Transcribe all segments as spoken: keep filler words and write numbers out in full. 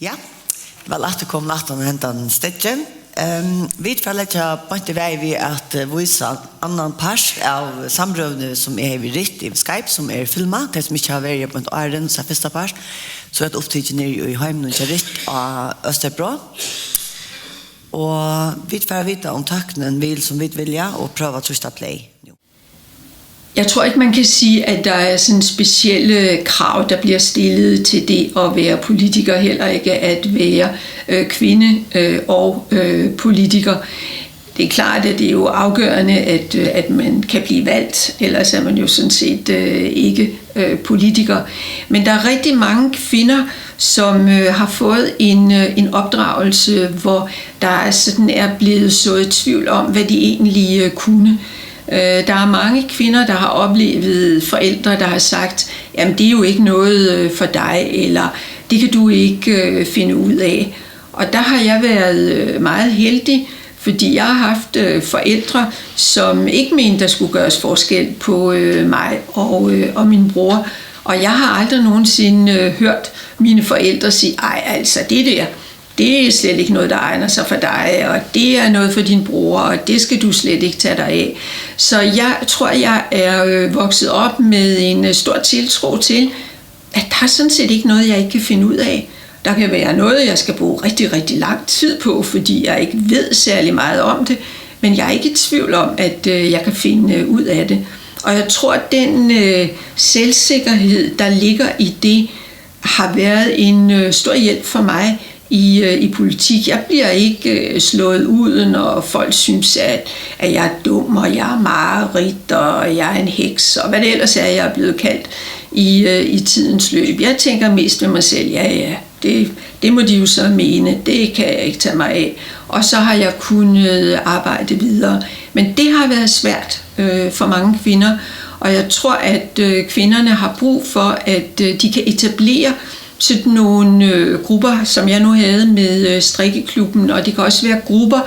Ja, væl afturkomin aftan á hendan steðgin. Ehm, vit fara at leggja beint í veg við at, eh, vísa annan part av samrøðuni, sum eg hevði við Rit yvir Skype, sum er filmað. Tey, sum ikki hava verið her beint áðrenn, so fyrsta part, so er hetta upptikið niðri í heiminum hjá Rit á Østerbro. Og vit fara at vita, um tøknin vil, sum vit vilja, og prøva at trýsta play nú. Jeg tror ikke, man kan sige, at der er sådan specielle krav, der bliver stillet til det at være politiker, heller ikke at være, øh, kvinde, øh, og, øh, politiker. Det er klart, at det er jo afgørende, at, øh, at man kan blive valgt, ellers er man jo sådan set, øh, ikke, øh, politiker. Men der er rigtig mange kvinder, som, øh, har fået en, øh, en opdragelse, hvor der sådan er blevet sået tvivl om, hvad de egentlig, øh, kunne. Øh, der er mange kvinder, der har oplevet forældre, der har sagt: "Jamen, det er jo ikke noget, øh, for dig," eller "Det kan du ikke, øh, finde ud af." Og der har jeg været, øh, meget heldig, fordi jeg har haft, øh, forældre, som ikke mente, der skulle gøres forskel på, øh, mig og, øh, og min bror. Og jeg har aldrig nogensinde, øh, hørt mine forældre sige: "Ej, altså, det der, det er slet ikke noget, der egner sig for dig, og det er noget for din bror, og det skal du slet ikke tage dig af." Så jeg tror, jeg er, øh, vokset op med en, øh, stor tiltro til, at der er sådan set ikke noget, jeg ikke kan finde ud af. Der kan være noget, jeg skal bruge rigtig, rigtig lang tid på, fordi jeg ikke ved særlig meget om det, men jeg er ikke i tvivl om, at, øh, jeg kan finde, øh, ud af det. Og jeg tror, at den, øh, selvsikkerhed, der ligger i det, har været en, øh, stor hjælp for mig i, øh, i politik. Jeg bliver ikke, øh, slået ud, når folk synes, at, at jeg er dum, og jeg er mareridt, og jeg er en heks, og hvad det ellers er, jeg er blevet kaldt i, øh, i tidens løb. Jeg tænker mest ved mig selv: "Ja, ja, det, det må de jo så mene. Det kan jeg ikke tage mig af." Og så har jeg kunnet arbejde videre. Men det har været svært, øh, for mange kvinder, og jeg tror, at, øh, kvinderne har brug for, at, øh, de kan etablere sådan nogle, øh, grupper, som jeg nu havde med, øh, strikkeklubben, og det kan også være grupper,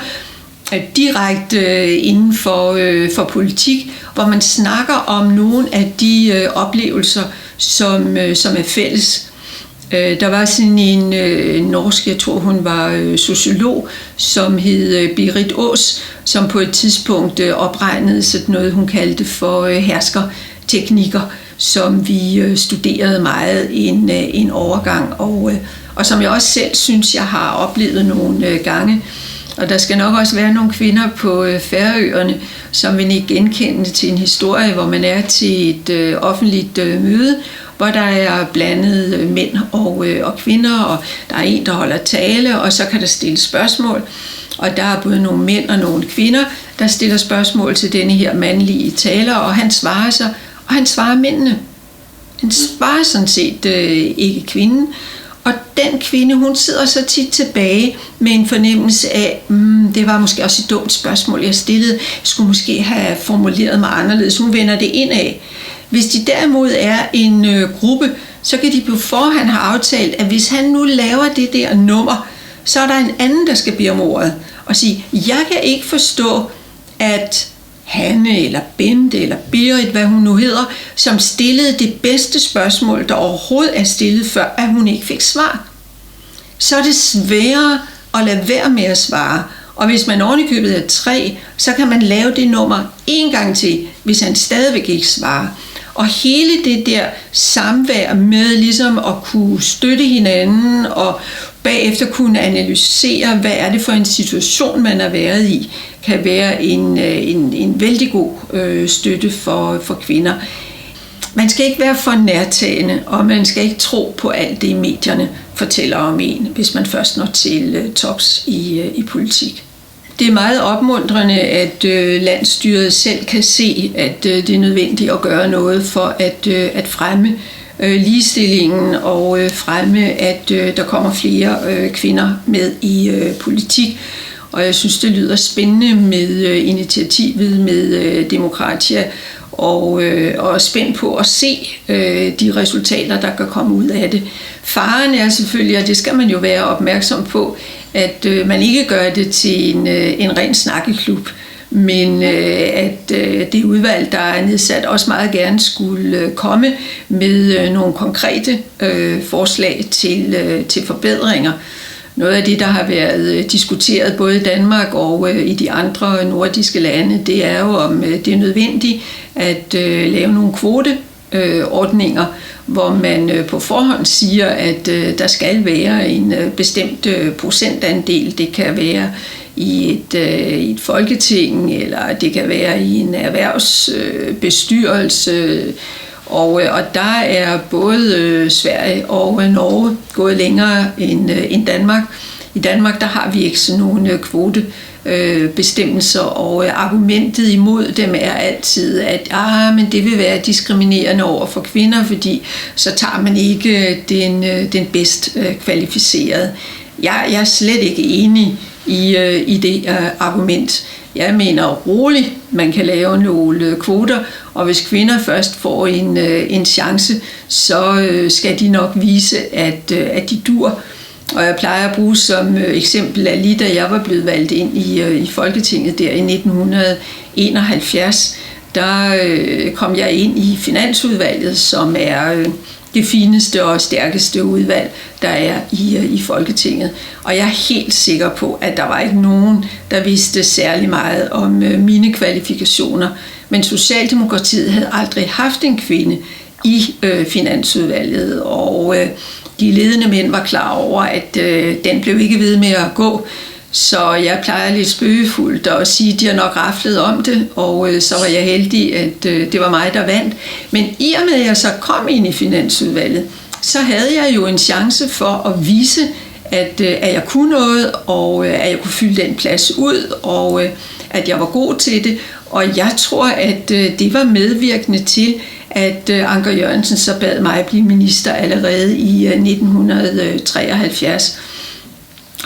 øh, direkte, øh, inden for, øh, for politik, hvor man snakker om nogle af de, øh, oplevelser, som, øh, som er fælles. Øh, der var sådan en, øh, norsk, jeg tror, hun var, øh, sociolog, som hed, øh, Berit Aas, som på et tidspunkt, øh, opregnede sådan noget, hun kaldte for, øh, herskerteknikker, som vi, øh, studerede meget en, øh, en overgang, og, øh, og som jeg også selv synes, jeg har oplevet nogle, øh, gange. Og der skal nok også være nogle kvinder på, øh, Færøerne, som vil nikke genkendende til en historie, hvor man er til et, øh, offentligt, øh, møde, hvor der er blandet, øh, mænd og, øh, og kvinder, og der er en, der holder tale, og så kan der stilles spørgsmål. Og der er både nogle mænd og nogle kvinder, der stiller spørgsmål til denne her mandlige taler, og han svarer så, og han svarer mændene. Han svarer sådan set, øh, ikke kvinden. Og den kvinde, hun sidder så tit tilbage med en fornemmelse af, "Mm, det var måske også et dumt spørgsmål, jeg stillede. Jeg skulle måske have formuleret mig anderledes." Hun vender det indad. Hvis de derimod er en, øh, gruppe, så kan de på forhånd have aftalt, at hvis han nu laver det der nummer, så er der en anden, der skal bede om ordet og sige: "Jeg kan ikke forstå, at Hanne eller Bente eller Berit, hvad hun nu hedder, som stillede det bedste spørgsmål, der overhovedet er stillet før, at hun ikke fik svar." Så er det sværere at lade være med at svare. Og hvis man ovenikøbet er tre, så kan man lave det nummer en gang til, hvis han stadigvæk ikke svarer. Og hele det der samvær med ligesom at kunne støtte hinanden og bagefter kunne analysere, hvad er det for en situation, man har været i, kan være en, øh, en, en vældig god, øh, støtte for, for kvinder. Man skal ikke være for nærtagende, og man skal ikke tro på alt det, medierne fortæller om en, hvis man først når til, øh, tops i, øh, i politik. Det er meget opmuntrende, at, øh, landsstyret selv kan se, at, øh, det er nødvendigt at gøre noget for at, øh, at fremme, øh, ligestillingen og, øh, fremme, at, øh, der kommer flere, øh, kvinder med i, øh, politik. Og jeg synes, det lyder spændende med, øh, initiativet med, øh, Demokratia, og, øh, og er spændt på at se, øh, de resultater, der kan komme ud af det. Faren er selvfølgelig, og det skal man jo være opmærksom på, at, øh, man ikke gør det til en, øh, en ren snakkeklub, men øh, at øh, det udvalg, der er nedsat, også meget gerne skulle øh, komme med øh, nogle konkrete øh, forslag til, øh, til forbedringer. Noget af det, der har været øh, diskuteret både i Danmark og øh, i de andre nordiske lande, det er jo, om øh, det er nødvendigt at øh, lave nogle kvote øh, ordninger, hvor man øh, på forhånd siger, at øh, der skal være en øh, bestemt øh, procentandel. Det kan være i et, øh, i et folketing, eller det kan være i en erhvervsbestyrelse. Øh, bestyrelse. Og, øh, og der er både øh, Sverige og øh, Norge gået længere end, øh, end Danmark. I Danmark, der har vi ikke sådan nogle øh, kvote øh, bestemmelser, og øh, argumentet imod dem er altid, at ah, men det vil være diskriminerende over for kvinder, fordi så tager man ikke øh, den, øh, den bedst øh, kvalificerede. Jeg, jeg er slet ikke enig i, øh, i det øh, argument. Jeg mener roligt, man kan lave nogle øh, kvoter, og hvis kvinder først får en, øh, en chance, så øh, skal de nok vise, at, øh, at de dur. Og jeg plejer at bruge som øh, eksempel, at lige da jeg var blevet valgt ind i, øh, i Folketinget der i nitten hundrede enoghalvfjerds, der øh, kom jeg ind i Finansudvalget, som er øh, det fineste og stærkeste udvalg, der er i, øh, i Folketinget. Og jeg er helt sikker på, at der var ikke nogen, der vidste særlig meget om øh, mine kvalifikationer. Men Socialdemokratiet havde aldrig haft en kvinde i øh, Finansudvalget, og øh, de ledende mænd var klar over, at øh, den blev ikke ved med at gå. Så jeg plejer lidt spøgefuldt at sige, at de har nok raflet om det, og øh, så var jeg heldig, at øh, det var mig, der vandt. Men i og med, at jeg så kom ind i Finansudvalget, så havde jeg jo en chance for at vise, at, øh, at jeg kunne noget, og øh, at jeg kunne fylde den plads ud, og øh, at jeg var god til det. Og jeg tror, at øh, det var medvirkende til, at øh, Anker Jørgensen så bad mig blive minister allerede i øh, nitten hundrede treoghalvfjerds.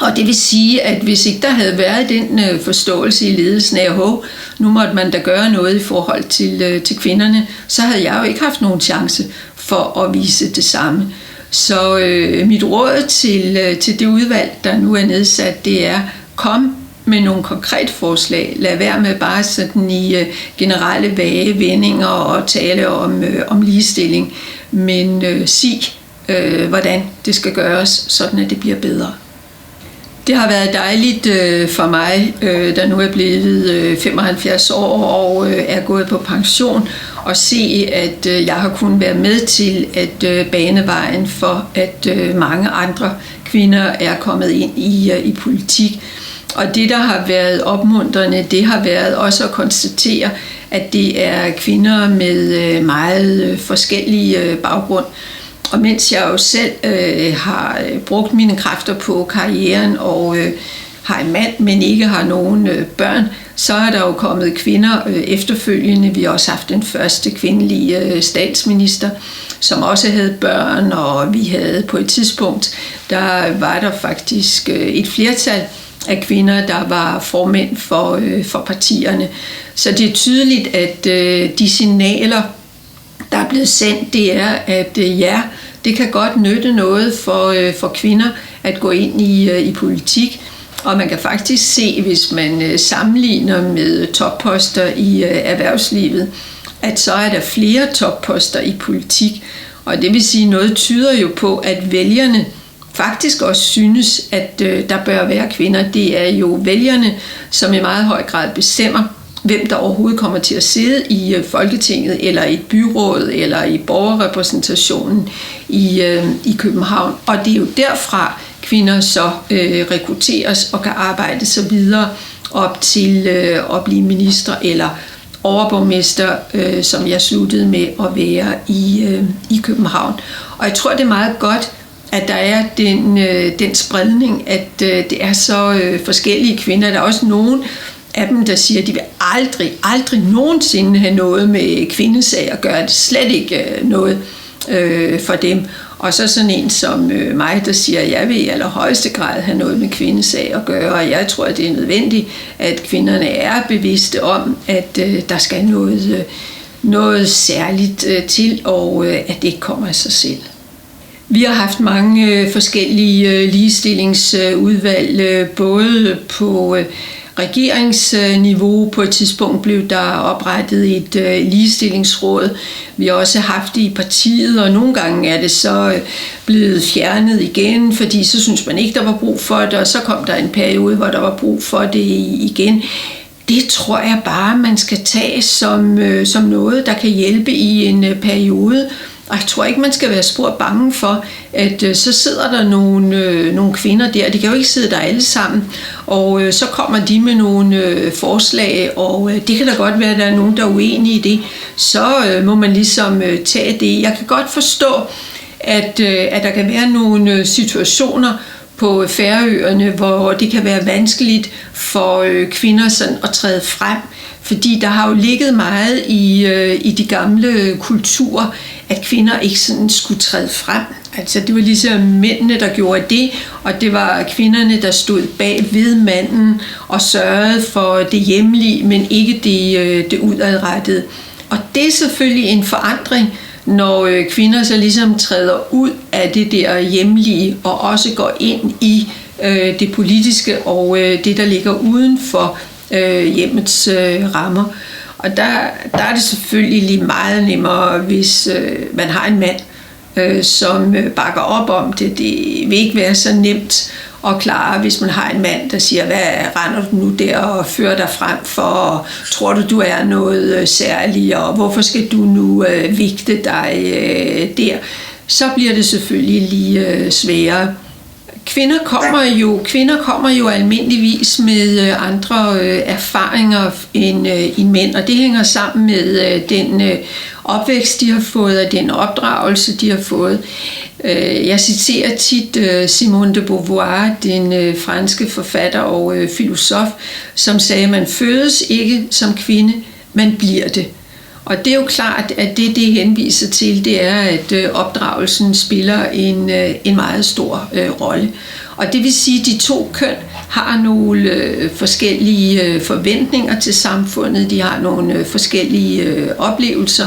Og det vil sige, at hvis ikke der havde været den øh, forståelse i ledelsen af, hov, nu måtte man da gøre noget i forhold til, øh, til kvinderne, så havde jeg jo ikke haft nogen chance for at vise det samme. Så øh, mit råd til, øh, til det udvalg, der nu er nedsat, det er, kom med nogle konkrete forslag. Lad være med bare sådan i øh, generelle vage vendinger og tale om, øh, om ligestilling, men øh, sig, øh, hvordan det skal gøres, sådan at det bliver bedre. Det har været dejligt øh, for mig, øh, der nu er blevet øh, femoghalvfjerds år og øh, er gået på pension, at se, at øh, jeg har kunnet være med til at øh, bane vejen for, at øh, mange andre kvinder er kommet ind i, øh, i politik. Og det, der har været opmuntrende, det har været også at konstatere, at det er kvinder med øh, meget øh, forskellige øh, baggrund. Og mens jeg jo selv øh, har øh, brugt mine kræfter på karrieren og øh, har en mand, men ikke har nogen øh, børn, så er der jo kommet kvinder øh, efterfølgende. Vi har også haft den første kvindelige øh, statsminister, som også havde børn, og vi havde på et tidspunkt, der var der faktisk øh, et flertal af kvinder, der var formænd for, øh, for partierne. Så det er tydeligt, at øh, de signaler, der er blevet sendt, det er, at øh, ja, det kan godt nytte noget for, øh, for kvinder at gå ind i, øh, i politik. Og man kan faktisk se, hvis man øh, sammenligner med topposter i øh, erhvervslivet, at så er der flere topposter i politik. Og det vil sige, noget tyder jo på, at vælgerne faktisk også synes, at øh, der bør være kvinder. Det er jo vælgerne, som i meget høj grad bestemmer, hvem der overhovedet kommer til at sidde i øh, Folketinget, eller i et byråd, eller i borgerrepræsentationen i, øh, i København. Og det er jo derfra, kvinder så øh, rekrutteres og kan arbejde sig videre op til øh, at blive minister eller overborgmester, øh, som jeg sluttede med at være i, øh, i København. Og jeg tror, det er meget godt, at der er den, øh, den spredning, at øh, det er så øh, forskellige kvinder. Der er også nogen af dem, der siger, at de vil aldrig, aldrig nogensinde have noget med kvindesag at gøre. Det er slet ikke øh, noget øh, for dem. Og så sådan en som øh, mig, der siger, at jeg vil i allerhøjeste grad have noget med kvindesag at gøre. Og jeg tror, at det er nødvendigt, at kvinderne er bevidste om, at øh, der skal noget, øh, noget særligt øh, til, og øh, at det ikke kommer af sig selv. Vi har haft mange øh, forskellige øh, ligestillingsudvalg, øh, både på øh, regeringsniveau. På et tidspunkt blev der oprettet et øh, Ligestillingsråd. Vi har også haft det i partiet, og nogle gange er det så øh, blevet fjernet igen, fordi så synes man ikke, der var brug for det, og så kom der en periode, hvor der var brug for det igen. Det tror jeg bare, man skal tage som, øh, som noget, der kan hjælpe i en øh, periode. Og jeg tror ikke, man skal være spor bange for, at øh, så sidder der nogle, øh, nogle kvinder der. De kan jo ikke sidde der alle sammen. Og øh, så kommer de med nogle øh, forslag, og øh, det kan da godt være, at der er nogen, der er uenige i det. Så øh, må man ligesom øh, tage det. Jeg kan godt forstå, at, øh, at der kan være nogle øh, situationer på Færøerne, hvor det kan være vanskeligt for øh, kvinder sådan at træde frem. Fordi der har jo ligget meget i, øh, i de gamle kulturer, at kvinder ikke sådan skulle træde frem. Altså, det var ligesom mændene, der gjorde det, og det var kvinderne, der stod bag ved manden og sørgede for det hjemlige, men ikke det, øh, det udadrettede. Og det er selvfølgelig en forandring, når øh, kvinder så ligesom træder ud af det der hjemlige og også går ind i øh, det politiske og øh, det, der ligger uden for øh, hjemmets øh, rammer. Og der, der er det selvfølgelig meget nemmere, hvis øh, man har en mand, øh, som øh, bakker op om det. Det vil ikke være så nemt at klare, hvis man har en mand, der siger: "Hvad render du nu der og fører dig frem for? Tror du, du er noget øh, særligt, og hvorfor skal du nu øh, vægte dig øh, der?" Så bliver det selvfølgelig lige øh, sværere. Kvinder kommer jo, kvinder kommer jo almindeligvis med øh, andre øh, erfaringer end, øh, end mænd, og det hænger sammen med øh, den øh, opvækst, de har fået, og den opdragelse, de har fået. Øh, Jeg citerer tit øh, Simone de Beauvoir, den øh, franske forfatter og øh, filosof, som sagde: "Man fødes ikke som kvinde, man bliver det." Og det er jo klart, at det, det henviser til, det er, at øh, opdragelsen spiller en, øh, en meget stor øh, rolle. Og det vil sige, at de to køn har nogle øh, forskellige øh, forventninger til samfundet, de har nogle øh, forskellige øh, oplevelser.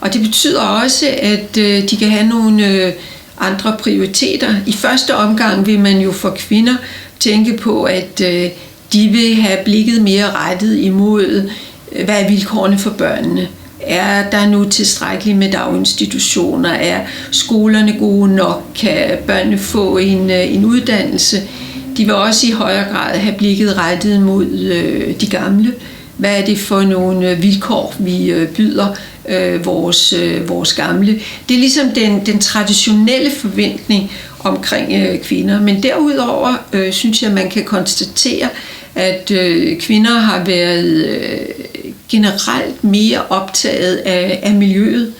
Og det betyder også, at øh, de kan have nogle øh, andre prioriteter. I første omgang vil man jo for kvinder tænke på, at øh, de vil have blikket mere rettet imod, øh, hvad er vilkårene for børnene? Er der nu tilstrækkeligt med daginstitutioner? Er skolerne gode nok? Kan børnene få en, øh, en uddannelse? De vil også i højere grad have blikket rettet mod øh, de gamle. Hvad er det for nogle øh, vilkår, vi øh, byder øh, vores, øh, vores gamle? Det er ligesom den, den traditionelle forventning omkring øh, kvinder. Men derudover øh, synes jeg, man kan konstatere, at øh, kvinder har været øh, generelt mere optaget af, af miljøet.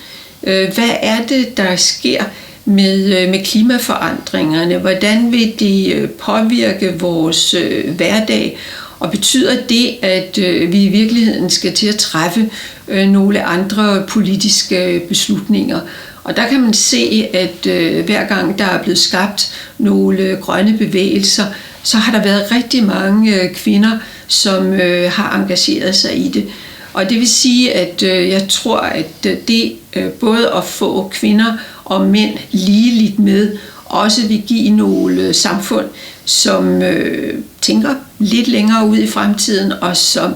Øh, hvad er det, der sker med, øh, med klimaforandringerne? Hvordan vil det øh, påvirke vores øh, hverdag? Og betyder det, at øh, vi i virkeligheden skal til at træffe øh, nogle andre politiske beslutninger? Og der kan man se, at øh, hver gang der er blevet skabt nogle grønne bevægelser, så har der været rigtig mange øh, kvinder, som øh, har engageret sig i det. Og det vil sige, at øh, jeg tror, at øh, det øh, både at få kvinder og mænd ligeligt med, også vil give nogle øh, samfund, som øh, tænker lidt længere ud i fremtiden, og som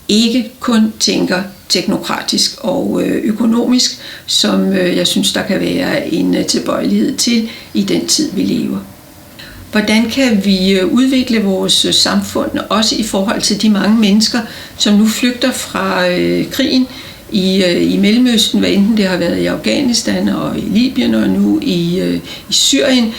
ikke kun tænker teknokratisk og øh, økonomisk, som øh, jeg synes, der kan være en øh, tilbøjelighed til i den tid, vi lever. Hvordan kan vi øh, udvikle vores øh, samfund, også i forhold til de mange mennesker, som nu flygter fra øh, krigen i, øh, i Mellemøsten, hvad enten det har været i Afghanistan og i Libyen og nu i, øh, i Syrien?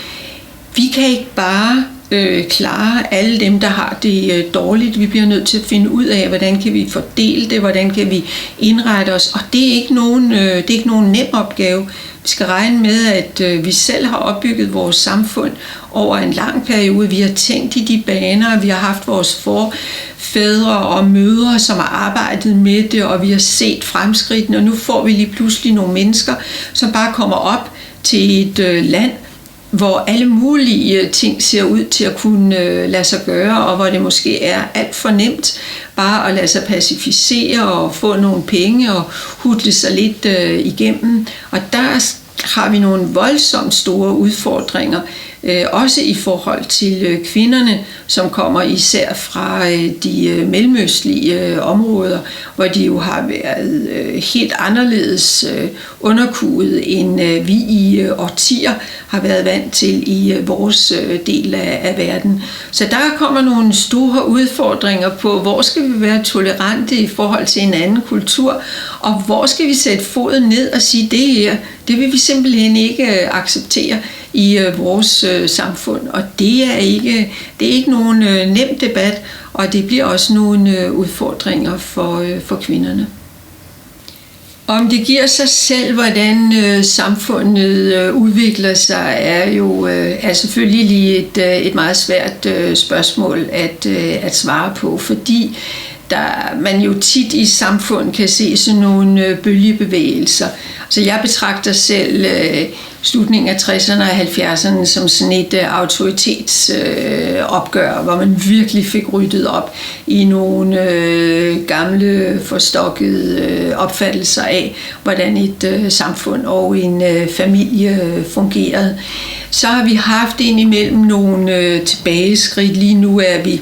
Vi kan ikke bare øh, klare alle dem, der har det øh, dårligt. Vi bliver nødt til at finde ud af, hvordan kan vi fordele det, hvordan kan vi indrette os. Og det er ikke nogen, øh, det er ikke nogen nem opgave. Vi skal regne med, at øh, vi selv har opbygget vores samfund over en lang periode. Vi har tænkt i de baner, vi har haft vores forfædre og mødre, som har arbejdet med det, og vi har set fremskridtene, og nu får vi lige pludselig nogle mennesker, som bare kommer op til et øh, land, hvor alle mulige ting ser ud til at kunne øh, lade sig gøre, og hvor det måske er alt for nemt bare at lade sig pacificere og få nogle penge og hudle sig lidt øh, igennem. Og der har vi nogle voldsomt store udfordringer, øh, også i forhold til, øh, kvinderne, som kommer især fra, øh, de, øh, mellemøstlige, øh, områder, hvor de jo har været, øh, helt anderledes, øh, underkuet, end, øh, vi i, øh, årtier har været vant til i, øh, vores, øh, del af, af verden. Så der kommer nogle store udfordringer på, hvor skal vi være tolerante i forhold til en anden kultur, og hvor skal vi sætte foden ned og sige, det her, det vil vi simpelthen ikke, øh, acceptere i, øh, vores, øh, samfund. Og det er ikke, det er ikke nogen, øh, nem debat, og det bliver også nogle, øh, udfordringer for, øh, for kvinderne. Om det giver sig selv, hvordan, øh, samfundet, øh, udvikler sig, er jo, øh, er selvfølgelig et, øh, et meget svært, øh, spørgsmål at, øh, at svare på, fordi der, man jo tit i samfund kan se sådan nogle, øh, bølgebevægelser. Altså, jeg betragter selv, øh, slutningen af tresserne og halvfjerdserne som sådan et, øh, autoritets-, øh, opgør, hvor man virkelig fik ryddet op i nogle, øh, gamle, forstokkede, øh, opfattelser af, hvordan et, øh, samfund og en, øh, familie, øh, fungerede. Så har vi haft indimellem nogle, øh, tilbageskridt. Lige nu er vi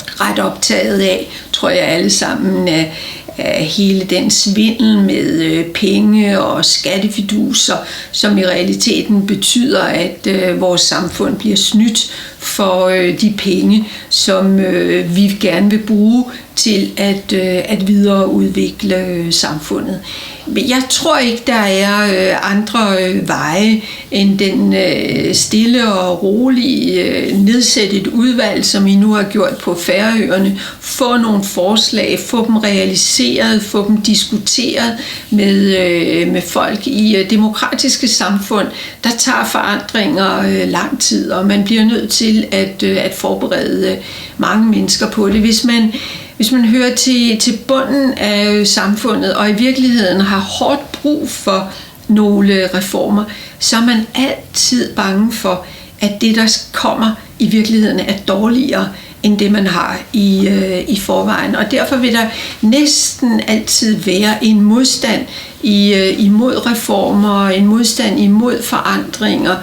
ret optaget af, tror jeg, alle sammen, af, af hele den svindel med, øh, penge og skattefiduser, som i realiteten betyder, at, øh, vores samfund bliver snydt for, øh, de penge, som, øh, vi gerne vil bruge til at, øh, at videreudvikle, øh, samfundet. Men jeg tror ikke, der er, øh, andre, øh, veje end den, øh, stille og rolige, øh, nedsætte et udvalg, som I nu har gjort på Færøerne, få nogle forslag, få dem realiseret, få dem diskuteret med, øh, med folk i, øh, demokratiske samfund. Der tager forandringer, øh, lang tid, og man bliver nødt til at, øh, at forberede, øh, mange mennesker på det. Hvis man, hvis man hører til, til bunden af, øh, samfundet, og i virkeligheden har hårdt brug for nogle reformer, så er man altid bange for, at det, der kommer, i virkeligheden er dårligere end det, man har i, øh, i forvejen. Og derfor vil der næsten altid være en modstand i, øh, imod reformer, en modstand imod forandringer.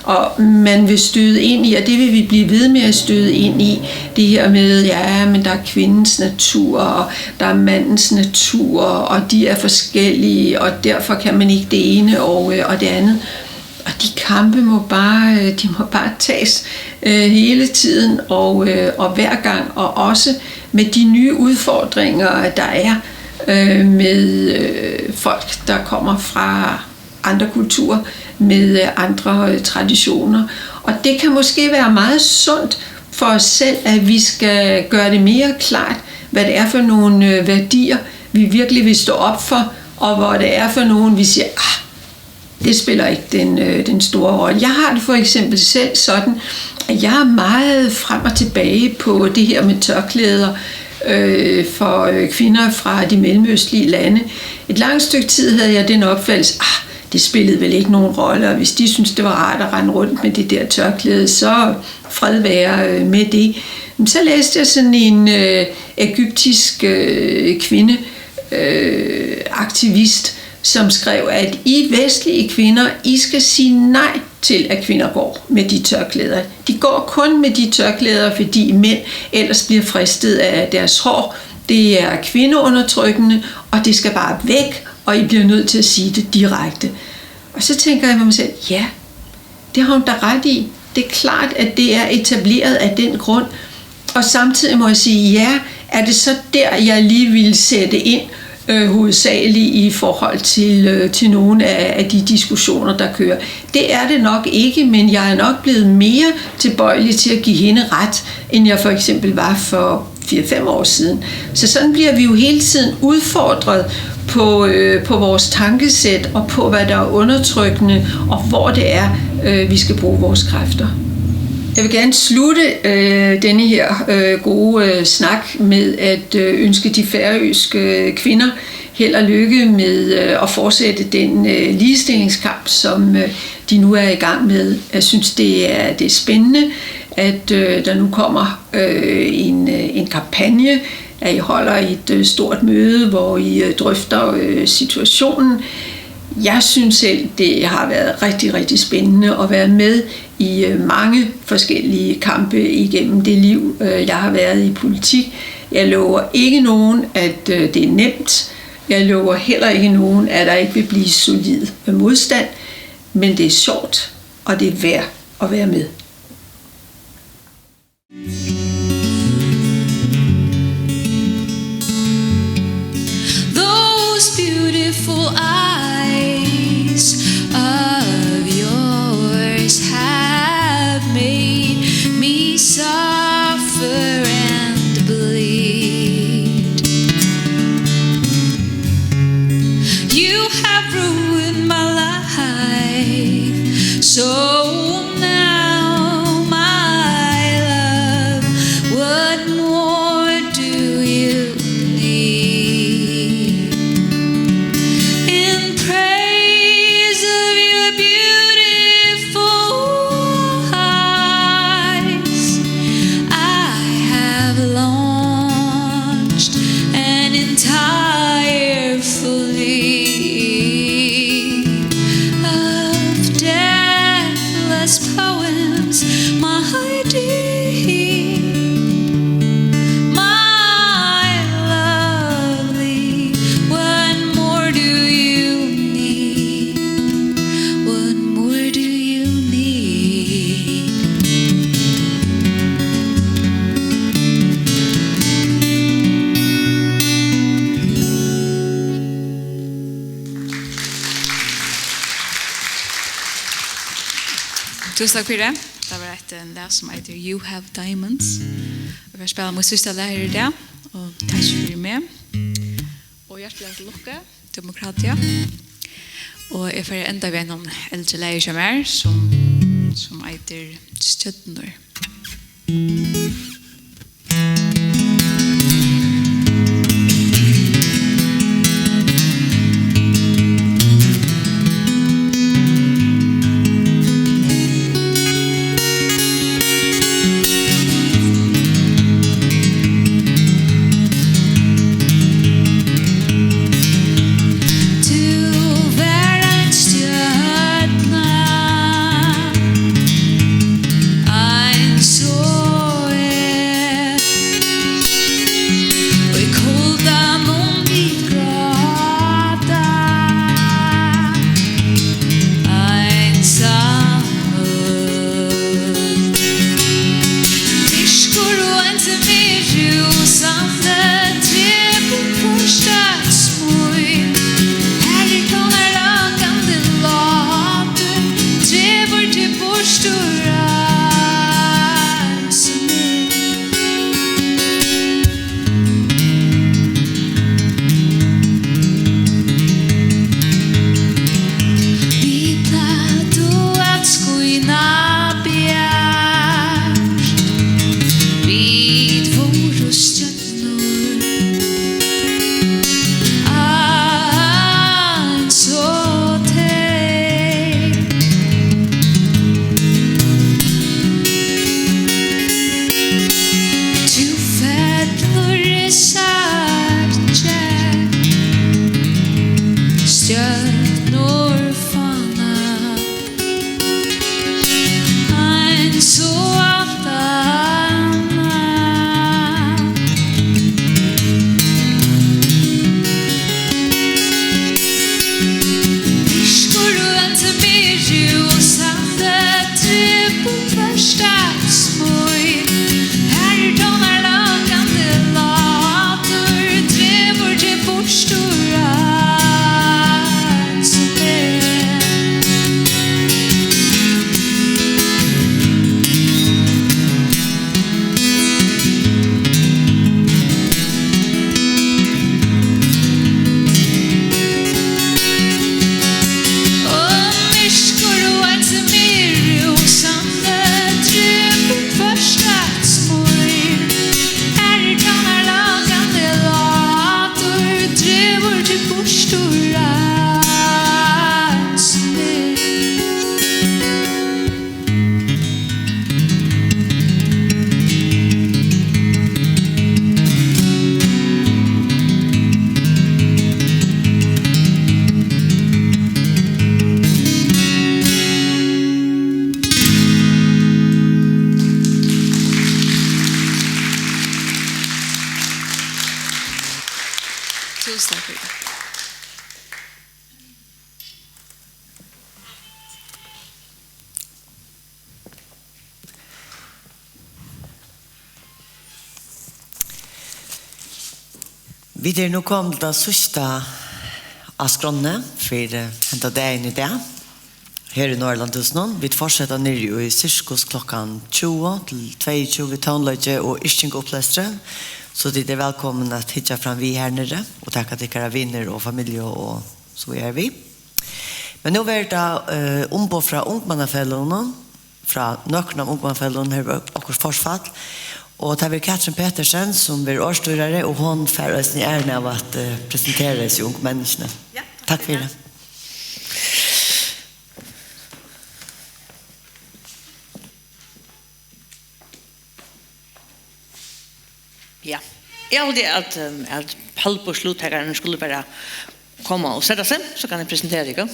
Og man vil støde ind i, og det vil vi blive ved med at støde ind i, det her med, ja, men der er kvindens natur, og der er mandens natur, og de er forskellige, og derfor kan man ikke det ene og, øh, og det andet. Og de kampe må bare, øh, de må bare tages, øh, hele tiden og, øh, og hver gang, og også med de nye udfordringer, der er, øh, med, øh, folk, der kommer fra andre kulturer, med, øh, andre, øh, traditioner. Og det kan måske være meget sundt for os selv, at vi skal gøre det mere klart, hvad det er for nogle, øh, værdier, vi virkelig vil stå op for, og hvor det er for nogen, vi siger, ah, det spiller ikke den, øh, den store rolle. Jeg har det for eksempel selv sådan, at jeg er meget frem og tilbage på det her med tørklæder, øh, for, øh, kvinder fra de mellemøstlige lande. Et langt stykke tid havde jeg den opfattelse, ah, det spillede vel ikke nogen rolle, og hvis de synes, det var rart at rende rundt med det der tørklæde, så fred være, øh, med det. Men så læste jeg sådan en, øh, egyptisk, øh, kvinde, øh, aktivist, som skrev, at I vestlige kvinder, I skal sige nej til, at kvinder går med de tørklæder. De går kun med de tørklæder, fordi mænd ellers bliver fristet af deres hår. Det er kvindeundertrykkende, og det skal bare væk, og I bliver nødt til at sige det direkte. Og så tænker jeg med mig selv, ja, det har hun da ret i. Det er klart, at det er etableret af den grund. Og samtidig må jeg sige, ja, er det så der, jeg lige ville sætte ind, øh, hovedsageligt i forhold til, øh, til nogle af, af de diskussioner, der kører? Det er det nok ikke, men jeg er nok blevet mere tilbøjelig til at give hende ret, end jeg for eksempel var for fire-fem år siden. Så sådan bliver vi jo hele tiden udfordret på, øh, på vores tankesæt og på, hvad der er undertrykkende, og hvor det er, øh, vi skal bruge vores kræfter. Jeg vil gerne slutte, øh, denne her, øh, gode, øh, snak med at, øh, ønske de færøske, øh, kvinder held og lykke med, øh, at fortsætte den, øh, ligestillingskamp, som, øh, de nu er i gang med. Jeg synes, det er, det er spændende, at, øh, der nu kommer, øh, en, øh, en kampagne, at I holder et, øh, stort møde, hvor I, øh, drøfter, øh, situationen. Jeg synes selv, det har været rigtig, rigtig spændende at være med i, øh, mange forskellige kampe igennem det liv, øh, jeg har været i politik. Jeg lover ikke nogen, at, øh, det er nemt. Jeg lover heller ikke nogen, at der ikke vil blive solid modstand. Men det er sjovt, og det er værd at være med. Those beautiful eyes of yours have made me suffer and bleed. You have ruined my life, so now, my love, what more do you need? In praise of your beautiful eyes, I have launched an entire fleet of deathless poems, my dear, my lovely. What more do you need? What more do you need? Túsund takk fyri. Tað var eitt, eh, lag sum eitur You Have Diamonds. Eg fari at spæla mítt síðsta lag her í dag, og takk fyri meg. Og hjartaliga til lukku, Demokratia. Og eg fari at enda við einum eldri lagi hjá mær, sum, sum eitur Stjørnur. Tú var ein stjørna, ein Vit eru nú komin til tað síðsta á skránni fyri henda dagin í dag. Her í Norðurlandahúsinum. Vit fortseta niðri í Sirkus klokkan tjúgu til tveyogtjúgu við tónleiki og yrkingaupplestri, so tit eru vælkomin at hyggja fram við her niðri og taka tykkara vinir og familju og so víðari við. Men nú verður tað, eh, umboð frá ungmannafeløgunum, frá nøkrum av ungmannafeløgunum, her var okkurt forfall, og tað verður Katrin Petersen, sum verður orðstýrari, og hon fær eisini æran av at, eh, presentera hesi ungu menniskjuni. Ja, takk fyri. Ja. Eg haldi, at, um, at pallborðsluttakar skulu bara koma og seta seg, so kann eg presentera tykkum.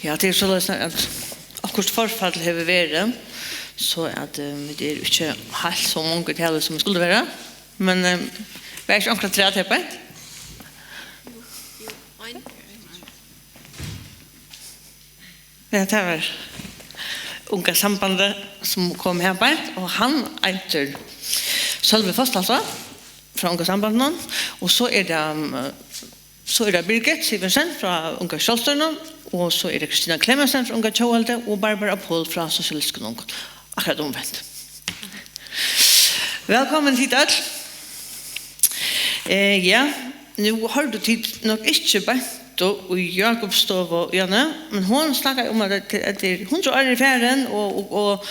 Ja, tað er soleiðis, at okkurt forfall hevur verið, so at, eh, vit eru ikki heilt so mong í tali, sum vit skuldu vera. Men, eh, var ikki onkran afturat her beint? Ja, tað var Unga Sambandið, sum kom her beint, og hann eitur Sølvi Foss, altso, frá Unga Sambandinum, og so er tað, um, so er tað Birgit Sivertsen frá Unga Sjálvstýrinum, og so er tað Kristina Clemmensen frá Unga Tjóðveldi og Barbara Pohl frá Sosialistiskum Ungum. Akkurát umvent. Vælkomin tit øll. Eh, ja, nú hoyrdu tit nokk ikki Beintu í Jákupsstovu, Janne, men hon snakkaði um, at, at, at tað er hundrað ár er farin, og, og,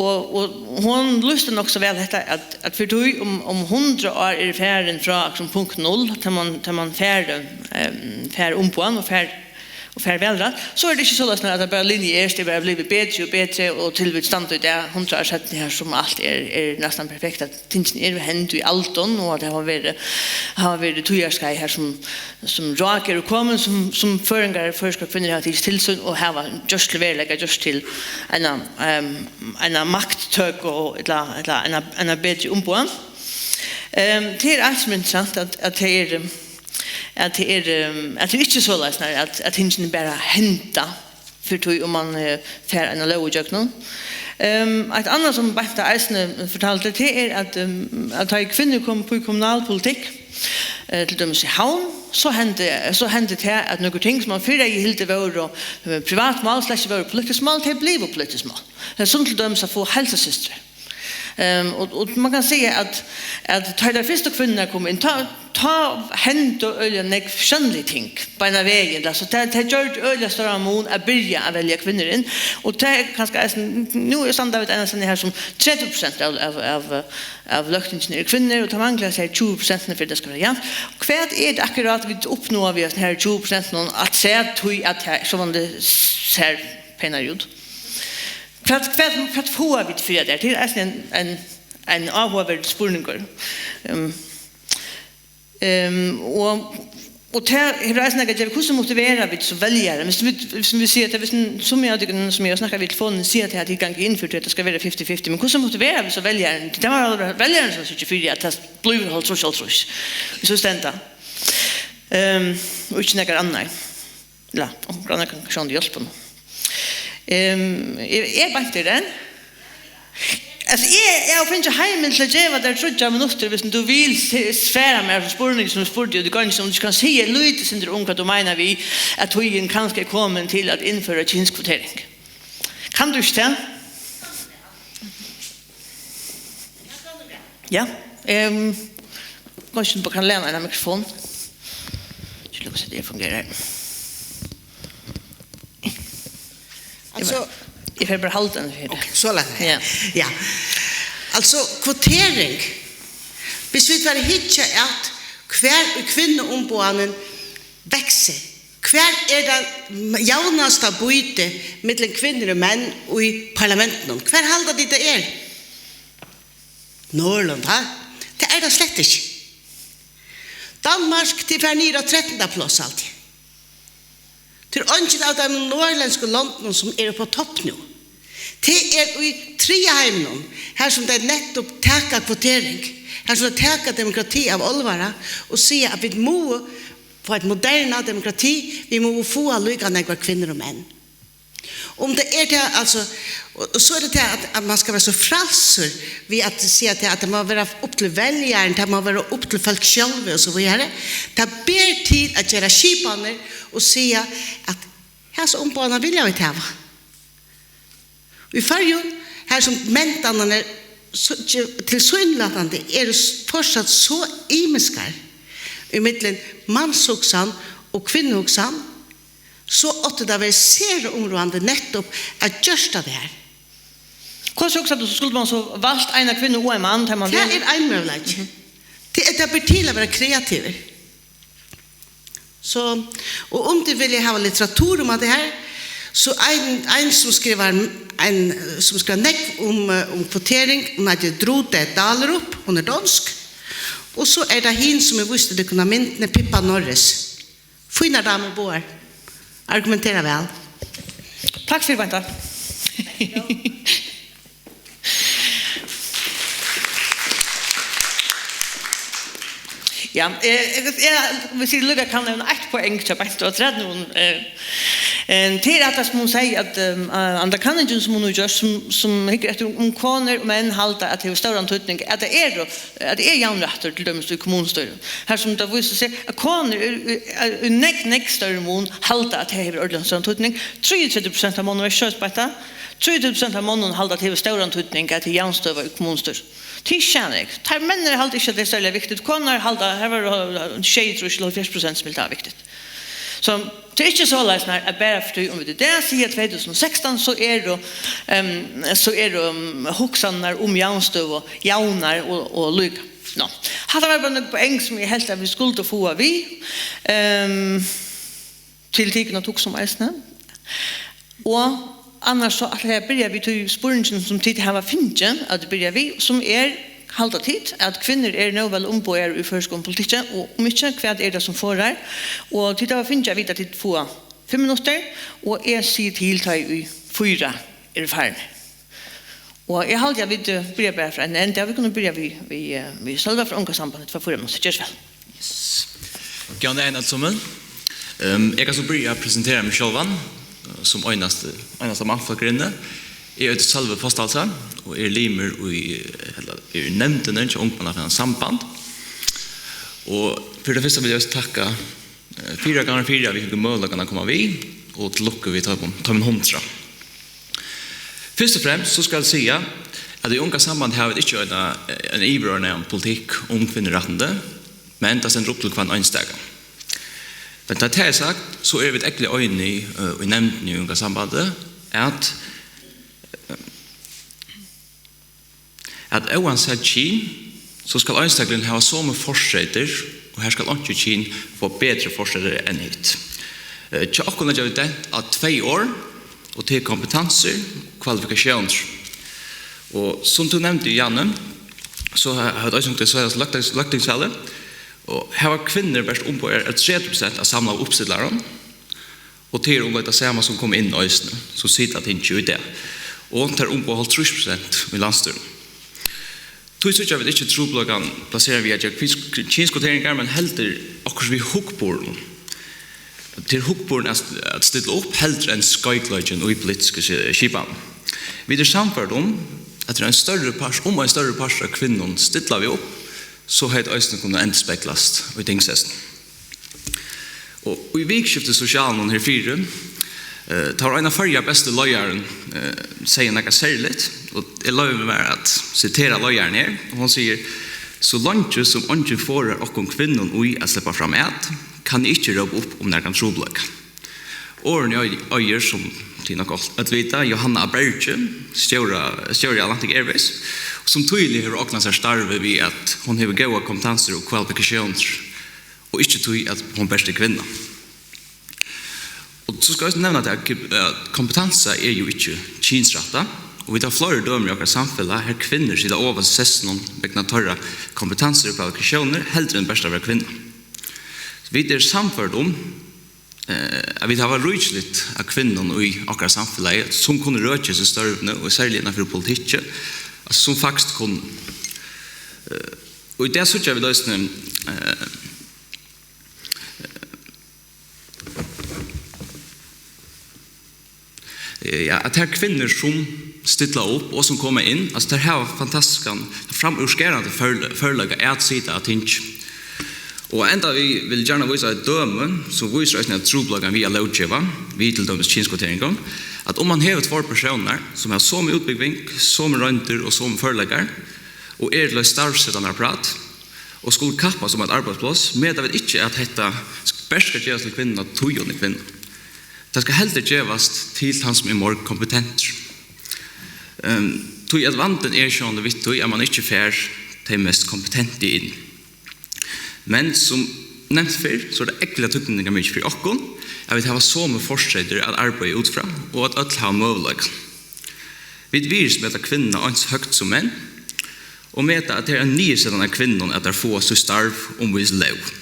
og, og, og hon lýsti nokk so væl hetta, at, at fyri tí um, um hundrað ár er farin frá sum punkt null, tá man, tá man fær, em, fær umboðan og fær og fær valrætt, so er tað ikki soleiðis, at tað bara lineært er bara blivið betri og betri, og til vit standa í dag, hundrað ár seinni, her sum alt er, er næstan perfekt, at tingini eru hend í aldum, og at tað hava verið, hava verið tíðarskeið her, sum, sum rák eru komin, sum, sum føroyingar, føroyskar kvinnur hava tikið til sín og hava gjørt til veruleika, gjørt til eina, ehm, eina makttøku og ella, ella eina, eina betri umboðan. Ehm, tað er alt sum er interessant, at, at tað er, at tað er, ehm, at tað er ikki soleiðis, nei, at, at tingini bara henda, fyri tí um man, eh, fær eina lóg ígjøgnum. Ehm, eitt annað, sum Beinta eisini fortaldi, tað er, at, ehm, at tá ið kvinnur komu upp í kommunalpolitikk, eh, til dømis í Havn, so hendi, so hendi tað, at nøkur ting, sum man fyrr hevði hildið vóru, eh, privat mál, slett ikki vóru politisk mál, tey blivu politisk mál. Tað er sum til dømis at fáa heilsusystru. Ehm, og, og man kann siga, at, at tá tær fyrstu kvinnurnar komu inn, tá, tá hendu øgiliga nógv sjónlig ting beinan vegin. Altso, tað, tað gjørdi øgiliga stóran mun at byrja at velja kvinnur inn. Og tað er kanska eisini, nú er, standa vit einaferð her, sum tretivu prosent av, av, av, av løgtinginum eru kvinnur, og tað manglar sær tjúgu prosent fyri at tað skal vera javnt. Hvat er tað akkurát, vit uppnáa við hasum her tjúgu prosent, afturat tí at tað sjálvandi sær penari út? Hvat, hvat, hvat fáa vit fyri tað? Tað er eisini ein, ein, ein áhugaverdur spurningur. Ehm, ehm, og, og tað hevur eisini nakað at gera, hvussu motivera vit so veljarar? Viss vit, viss vit siga, at viss ein, sum eg, sum eg snakki við í telefonini, siga, at tey ganga inn fyri, at tað skal vera fifty fifty, men hvussu motivera vit so veljaran? Tað má vera veljarin, sum syrgir fyri, at tað blívur hálvtrýss hálvtrýss. Viss vit standa. Ehm, og ikki nakar annar. Ja, onkur annar kann sjálvandi hjálpa honum. Ehm, er, er Beinta her enn? Altso, eg, eg havi fingið heimild til at geva tær tríggjar minuttir, viss tú vilt se-, svara mær spurningi, sum eg spurdi út í gongina, um tú ikki kanst siga eitt lítið sindur um, hvat tú meinar við, at tíðin kanska er komin til at innføra kynskvotering. Kanst tú ikki tað? Ja, ehm, kanska tú kann læna eina mikrofon. Ikki lukka seg, tað fungerar. Altso, eg fer bara halda hana fyri. Ok, so læna. Ja. Ja. Altso, kvotering. Viss vit fara at hyggja at, hvar í kvinnuumboðanum veksur, hvar er tað javnasta býtið millum kvinnur og menn í parlamentinum? Hvar halda tit, tað er? Norðurlond, ha? Tað er tað slett ikki. Danmark, tað fer niður á trettanda pláss, haldi eg. Tað er eingin av teimum norðurlendsku londunum, sum er upp á topp nú. Tað er í triðja heiminum, har sum tey nettupp taka kvotering, har sum tey taka demokrati av álvara og siga, at vit mugu fáa eitt moderna demokrati, vit mugu fáa líka nógvar kvinnur og menn. Um tað er tað, altso, og, og so er tað tað, at, at man skal vera so frælsur við at siga tað, at tað má vera upp til veljaran, tað má vera upp til fólk sjálvi og so víðari. Tað ber til at gera skipanir og siga, at hasa umboðarnar vilja vit hava. Í Føroyum, har sum mentanirnar so, tilsynelatandi eru s-, fortsatt so ymiskar ímillum manshugsan og kvinnuhugsan, so átti tað verið sera umráðandi nettupp at gjørt tað har. Hvussu hugsar tú, so skuldi man so valt eina kvinnu og ein mann, tá man Tað velur? Er ein møguleiki. Tað er, tað ber til at vera kreativur. So, og um tit vilja hava litteratur um hatta her, so ein, ein sum skrivar, ein sum skrivar nógv um, eh, um kvotering, hon eitur Drude Dahlerup, hon er donsk. Og so er tað hin, sum eg vísti tykkum á myndini, Pippa Norris. Fínar damur báðar. Argumentera væl. Takk fyri, Beinta. Ja, eh, eg, eg, hvis eg líka kann nevna eitt poeng til Beintu, at rett nú, eh, eh, til at, sum hon sigur, at, eh, handa kanningin, sum hon hevur gjørt, sum, sum hyggur eftir, um konur og menn halda, at hevur stóran týdning, at tað eru, at tað er javnrættur, til dømis í kommunustýrum. Har sum tað vísir seg, at konur í, í, í, í nógv, nógv størri mun halda, at tað hevur ordiliga stóran týdning. Trýogtretivu prosent av monnum, eg skjót bara hetta, trýogtretivu prosent av monnum halda, at tað hevur stóran týdning, at tað er javnstøða í kommunustýrum. Tað er ikki nógv. Teir menninir halda ikki, at tað er serliga viktigt. Konur halda, har var, eh, sjeyogtrýss til hálvfjerðs prosent, sum hildu, tað var viktigt. So, tað er ikki soleiðis, nær, at bara fyri um vit í dag siga tvey túsund og sekstan, so eru, ehm, so eru, ehm, hugsanirnar um javnstøðu javnar og, og líka. Nå, hatta var bara nøkur poeng, sum eg helt, at vit skuldu fáa við, ehm, til tykkum at hugsa um eisini. Og annars so ætli eg at byrja við tí spurningin, sum tit hava fingið at byrja við, sum er, halda tit, at kvinnur eru nóg væl umboðaðar í føroyskum politikki, og um ikki, hvat er tað, sum forðar? Og tit hava fingið at vita, at tit fáa fimm minuttir, og eg sigi til, tá ið fýra eru farnir. Og eg haldi, at vit, eh, byrja bara frá ein enda. Vit kunnu byrja við, við, eh, við Sølva frá Ungasambandinum, tvær fýra minuttir. Ger so væl. Yes. Góðan dagin, øll somul. Ehm, eg kann so byrja at presentera meg sjálvan, eh, sum einasti, einasta mannfólk her inni. Eg eiti Sølvi Fossdalsá og eri limur í, eh, ella, eri í nevndini hjá Ungmannafelagnum Samband. Og fyri tað fyrsta vil eg takka Eh, fyri at ganga fyri, at vit fingu møguleikan at koma við, og til lukku við teimum, teimum hundrað. Fyrst og fremst so skal eg siga, at í Unga Sambandi hava vit ikki eina, ein yvirordnaðan politikk um kvinnurættindi, men tað stendur upp til hvønn einstakan. Men tá tað er sagt, so eru vit ógvuliga einig, eh, í nevndini í Unga Sambandi, at, eh, at óansæð kyn, so skal einstaklingurin hava somu fortreytir, og har skal einki kyn fáa betri fortreytir enn hitt. Eh, hjá okkum leggja vit dent á tvey orð, og tað er kompetansur og kvalifikatiónir. Og sum tú nevndi, Janne, so ha-, hava vit eisini hug at síggja løgtings-, løgtingsvalið, og har hava kvinnur bert umboðað tretivu prosent av samlaðu uppstillarum, og tað er umleið tað sama sum kom inn eisini, sum sita á tingi í dag. Og tær umboða hálvtrýss prosent í landsstýrinum. Tí síggja vit ikki trupulleikan plaseran við at gera kyns-, kynskvoteringar, men heldur okkurt við hugburðin. Tað er hugburðin at st-, at stilla upp, heldur enn skeikleikin í politisku ski-, skipan. Vit eru sannførd um, at tað er ein størri part, um ein størri partur av kvinnum stilla við upp, so hevði tað eisini kunnað endurspeglast í tingseyslinum. Og í vikuskiftið sosialinum herfyri, eh, tá var ein av Føroya bestu leiðarum, eh, segði nakað serligt, og eg loyvi mær at sitera leiðaran her, og hon sigur: "So leingi sum eingin forðar okkum kvinnum í at sleppa framat, kann eg ikki rópa upp um nakran trupulleika." Orðini ei-, eigur, sum tit nokk øll vita, Jóhanna á Bergi, stjóra, stjóri Atlantic Airways, sum týðiliga hevur ognað sær starvið við, at hon hevur góðar kompetansur og kvalifikatiónir, og ikki tí, at hon bert er kvinna. Og so skal eg nevna tað, at, at kompetansa er jú ikki kynsrættað, og vit hava fleiri dømi í okkara samfelag, har kvinnur sita ovast í sessinum vegna teirra kompetansur og kvalifikatiónir, heldur enn bert at vera kvinna. Vit eru sannførd um, eh, at vit hava ríkiligt av kvinnum í okkara samfelagi, sum kunnu røkja hesi størvini, og serliga innanfyri politikki, altso, sum faktiskt kunnu. Eh, og í dag síggja vit eisini, eh, eh, ja, at tær kvinnur, sum stilla upp og sum koma inn, altso, tær hava fantastiskan, framúrskarandi førle-, førleika at sita á tingi. Og enda við vil eg gjarna vísa eitt dømi, sum vísir eisini at trupulleikan við at lóggeva, við til dømis kynskvoteringum, at um man hevur tveir persónar, sum hava somu útbúgving, somu royndir og somu førleikar, og eru til eitt starvssetandi apparat, og skulu kappast um eitt arbeiðspláss, meta vit ikki, at hetta bert skal gevast til kvinnuna, tí hon er kvinna. Tað skal heldur gevast til tann, sum er meir kompetentur. Ehm, tí at vandin er sjálvandi við tí, at man ikki fær tey mest kompetentu inn. Men sum nevnt fyrr, so er tað ógvuliga týdningarmikið fyri okkum, at vit hava somu fortreytir at arbeiða út frá, og at øll hava møguleikan. Vit virðismeta kvinnuna eins høgt sum menn, og meta, at tað er ein niðursetan av kvinnum, at tær fáa sítt starv umvegis lóg.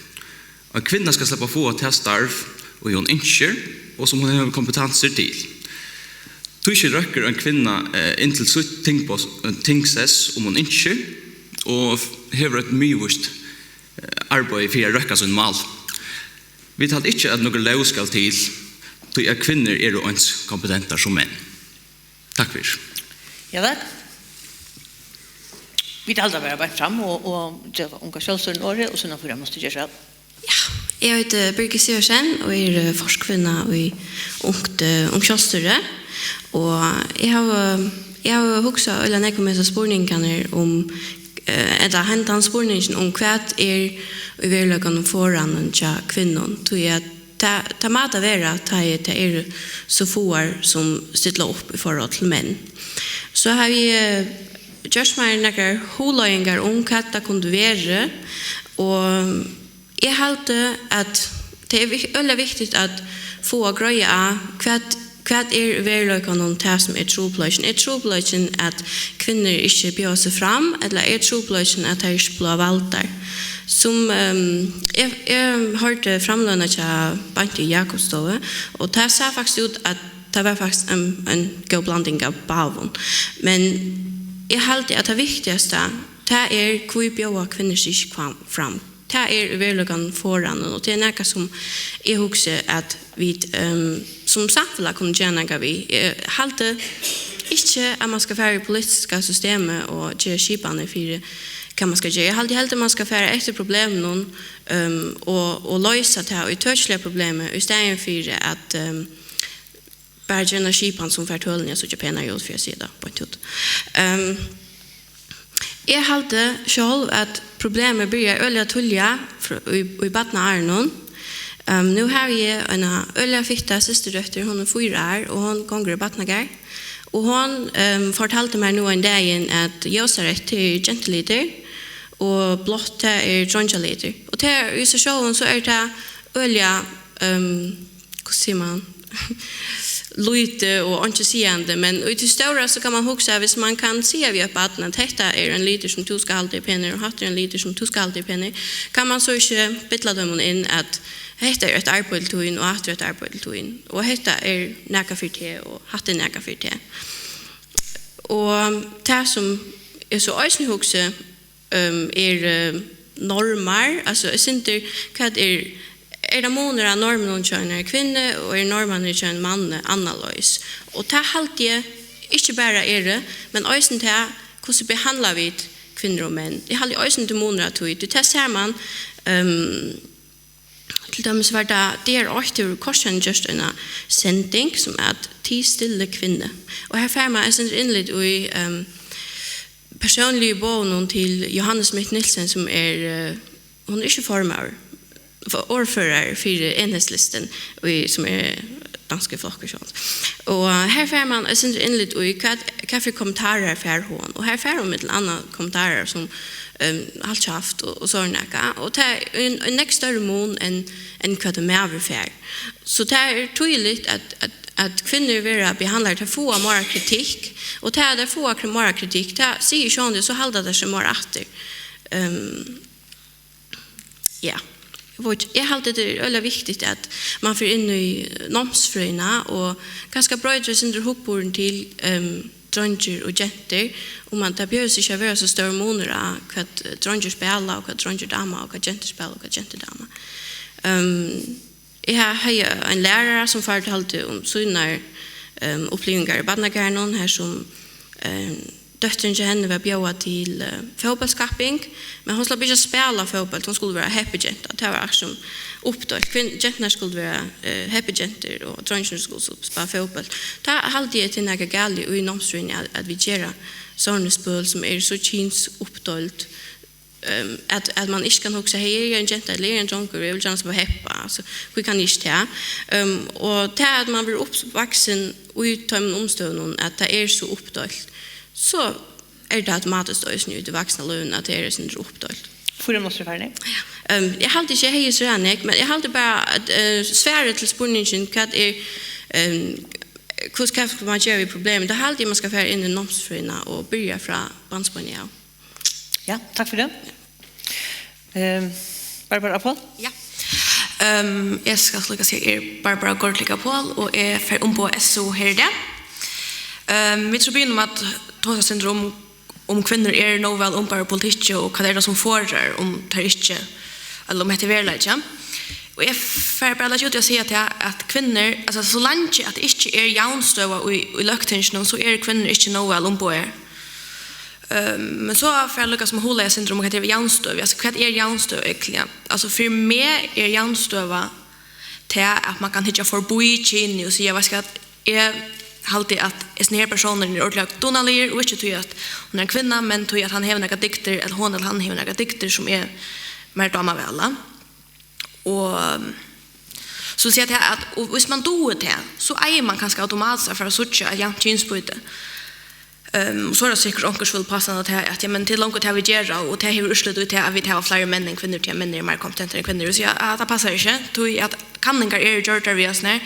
Ein kvinna skal sleppa at fáa tað starv, ið hon ynskir, og sum hon hevur kompetansur til. Tískil røkkur ein kvinna, eh, inn til sítt tingpos-, eh, tingsess, um hon ynskir, og f-, hevur eitt miðvíst, eh, arbeiði fyri at røkka sín mál. Vit halda ikki, at nøkur lóg skal til, tí at kvinnur eru eins kompetentar sum menn. Takk fyri. Ja, takk. Vit halda bara beint fram og, og geva unga sjálvstýrinum orðið, og so nokk fyri at mást gera. Ja, eg eiti Birgit Sivertsen og eri, eh, forkvinna í Ungt, eh, Ungt Sjálvstýri. Og eg havi, eg havi hugsað øgiliga nógv um hesar spurningarnar um, eh, ella hendan spurningin um hvat er í veruleikanum forrannin hjá kvinnum. Tí at tað, tað má tað vera, tá ið tað eru so fáar, sum stilla upp í forhold til menn. So havi eg, eh, gjørt mær nakrar hugleiðingar um, hvat tað kundi verið, og eg haldi, at tað er vik-, øgiliga viktigt at fáa greiða á, hvat, hvat er í veruleikanum tað, sum er trupulleikin? Er trupulleikin, at kvinnur ikki bjóða seg fram, ella er trupulleikin, at tær ikki blíva valdar? Sum, ehm, eg, eg hoyrdi framløguna hjá Beintu í Jakobsstovu, og tað sá faktiskt út, at tað var faktiskt ein, ein góð blanding av báðum. Men eg haldi, at tað viktigasta, tað er, hví bjóða kvinnur seg ikki kvam-, fram? Tað er í veruleikanum forrannin, og tað er nakað, sum eg hugsi, at vit, ehm, sum samfelag kunnu gera nakað við. Eg haldi ikki, at man skal fara í politiska systemið og gera skipanir fyri, hvat man skal gera. Eg haldi heldur, man skal fara eftir problemunum, ehm, og, og loysa tað ítøkiliga problemið, í staðin fyri at, ehm, bara gera eina skipan, sum fær tølini at síggja penari út, fyri at siga tað beint út. Ehm, eg haldi sjálv, at problemið byrjar øgiliga tíðliga, fr-, í, í barnaárunum. Ehm, nú havi eg eina øgiliga fitta systurdóttir, hon er fýra ár, og hon gongur í barnagarð. Og hon, ehm, fortaldi mær nú ein dagin, at ljósareytt, tað er gentulitur, og blátt, tað er dreingjalitur. Og tað er, í seg sjálvum, so er tað øgiliga, ehm, hvussu sigur man, lítið og einki sigandi, men í tí stóra, so kann man hugsa, at hvis man kann siga við eitt barn, at hetta er ein litur, sum tú skal halda er penur, og hatta er ein litur, sum tú skal halda er penur, kann man so ikki billa teimum inn, at hetta er eitt arbeiði til tín, og hatta er eitt arbeiði til tín, og hetta er nakað fyri teg, og hatta er nakað fyri teg. Og tað, sum eg so eisini hugsi, ehm, er, eh, normar, altso, eg sindur, hvat er, er tað munur á normunum hjá einari kvinnu, og er normarnir hjá einum manni annarleiðis? Og tað haldi eg ikki bara eru, men eisini tað, hvussu behandla vit kvinnur og menn. Eg haldi eisini, tað er munur á tí, tí tað sær man, ehm, til dømis var tað, D R eitt hevur kortini gjørt eina sending, sum æt Tig stille, kvinna. Og her fær man eitt sindur innlit í, ehm, persónligu boðunum til Johanne Schmidt-Nielsen, sum er, eh, hon er ikki formaður, for-, ordførari fyri Enhedslistan, í, sum er danski flokkur, sjálvt. Og her fær man eitt sindur innlit í, hvat, hvat fyri kommentarar fær hon. Og her fær hon millum annað kommentarar sum, ehm, halt kjaft og, og sovorðið nakað. Og tað er ein, ein nógv størri mun enn, enn hvat ein maður fær. So tað er týðiligt, at, at, at kvinnur verða behandlaðar, tær fáa meira kritikk, og tað, at tær fáa kri-, meira kritikk, tað sigur sjálvandi, so halda tær seg meira aftur. Ehm, ja. Og eg haldi, tað er øgiliga viktigt, at man fer inn í námsfrøðina og kanska broytir eitt sindur hugburðin til, ehm, dreingir og gentur, og man, tað behøvist ikki at vera so stórur munur á, hvat, eh, dreingir spæla, og hvat dreingir dáma, og hvat gentur spæla, og hvat gentur dáma. Ehm, eg ha-, hevði ein lærara, sum fortaldi um sínar, ehm, upplivingar í barnagarðinum, har sum, ehm, dóttirin hjá henni var bjóðað til, eh, fótbóltskapping, men hon slapp ikki at spæla fótbólt, hon skuldi vera heppigenta. Tað var akkurát sum uppdeilt. Kvin-, genturnar skuldu vera, eh, heppigentur, og dreingirnir skuldu so spæla fótbólt. Tað haldi eg, tað er nakað galið í námsfrøðini, at, at vit gera sovorðin spøl, sum eru so kynsuppdeild, ehm, at, at man ikki kann hugsa, "Hey, eg eri ein genta, ella eg eri ein drongur, og eg vil gjarna spæla heppa, altso, hví kann eg ikki tað?" Ehm, og tað, at man verður uppvaksin í teimum umstøðunum, at tað er so uppdeilt, so er tað automatiskt eisini í tí vaksna lívinum, at tað er eitt sindur uppdeilt. Fýra minuttir eru farnir. Ja. Ehm, eg haldi ikki, eg hevði so nógv, men eg haldi bara, at, eh, svarið til spurningin, hvat er, ehm, hvussu, hvat skal man gera við problemið, tað haldi eg, man skal fara inn í námsfrøðina og byrja frá barnsbeini av. Ja, takk fyri tað. Ehm, Barbara Apol? Ja. Ehm, eg skal líka siga, eg eri Barbara Gortlík Apol, og eg fari umboða S U her í dag. Ehm, vit skulu byrja um at tosa eitt sindur um, um kvinnur eru nóg væl umboðar í politikki, og hvat er tað sum forðar, um tær ikki, ella um hetta er veruleiki. Og eg fari bara at leggja út í at siga tað, at kvinnur, altso, so leingi at tað ikki er javnstøða í, í løgtinginum, so eru kvinnur ikki nóg væl umboðaðar. Ehm, men so fari eg líka sum at hugleiða eitt sindur um, hvat er javnstøða? Altso, hvat er javnstøða eigentliga? Altso, fyri meg er javnstøða tað, at man kann hyggja forbí kyni og siga, "Veitst tú hvat, eg haldi, at hesin her persónurin er ordiliga dugnaligur, og ikki tí, at hon er ein kvinna, men tí, at hann hevur nakrar dygdir, ella hon ella hann hevur nakrar dygdir, sum eg mær dámar væl, a." Og, ehm, so vil siga tað, at, og viss man dugir tað, so eigur man kanska automatiskt at fara at síggja eitt javnt kynsbýti. Ehm, og so er tað sikkurt onkur, sum vil påstanda tað, at, ja, men tað er longu tað, vit gera, og tað hevur úrslit í tað, at vit hava fleiri menn enn kvinnur, tí at menn eru meira kompetentir enn kvinnur. Og siga, at tað passar ikki, tí at kanningar eru gjørdar við oss nær.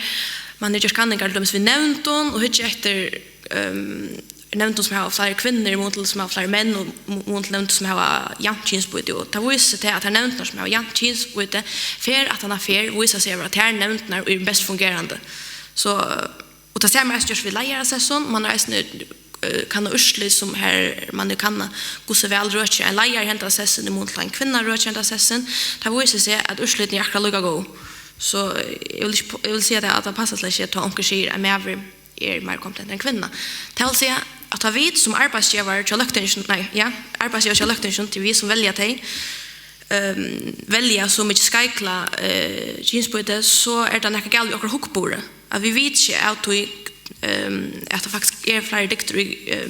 Man hevur gjørt kanningar til dømis við nevndum, og hyggja eftir, ehm, nevndum, sum hava fleiri kvinnur, í mun til sum hava fleiri menn, og mu-, mun til nevndir, sum hava javnt kynsbýti. Og tað vísir seg tað, at tær nevndirnar, sum hava javnt kynsbýti, ferð aftan á ferð vísa seg at vera tær nevndirnar, ið eru best fungerandi. So, og tað sama er eisini gjørt við leiðarasessum. Man er eisini, eh, kanna úrslit, sum har man er kanna, hvussu væl røkir ein leiðari henda sessin í mun til ein kvinna røkir henda sessin. Tað vísir seg, at úrslitini eru akkurát líka góð. So, eh, eg vil ikki po-, eg vil siga tað, at tað passar slett ikki, tá onkur sigur, at maður er meira kompetent enn kvinna. Tað vil siga, at tá vit sum arbeiðsgevar hjá løgtinginum, nei, ja, arbeiðsgevar hjá løgtinginum, tí vit sum velja tey, ehm, velja so mikið skeikla, eh, kynsbýti, so er tað nakað galið við okkara hugburði, at vit vita ikki av tí, ehm, at tað faktiskt er fleiri dygdir í, eh,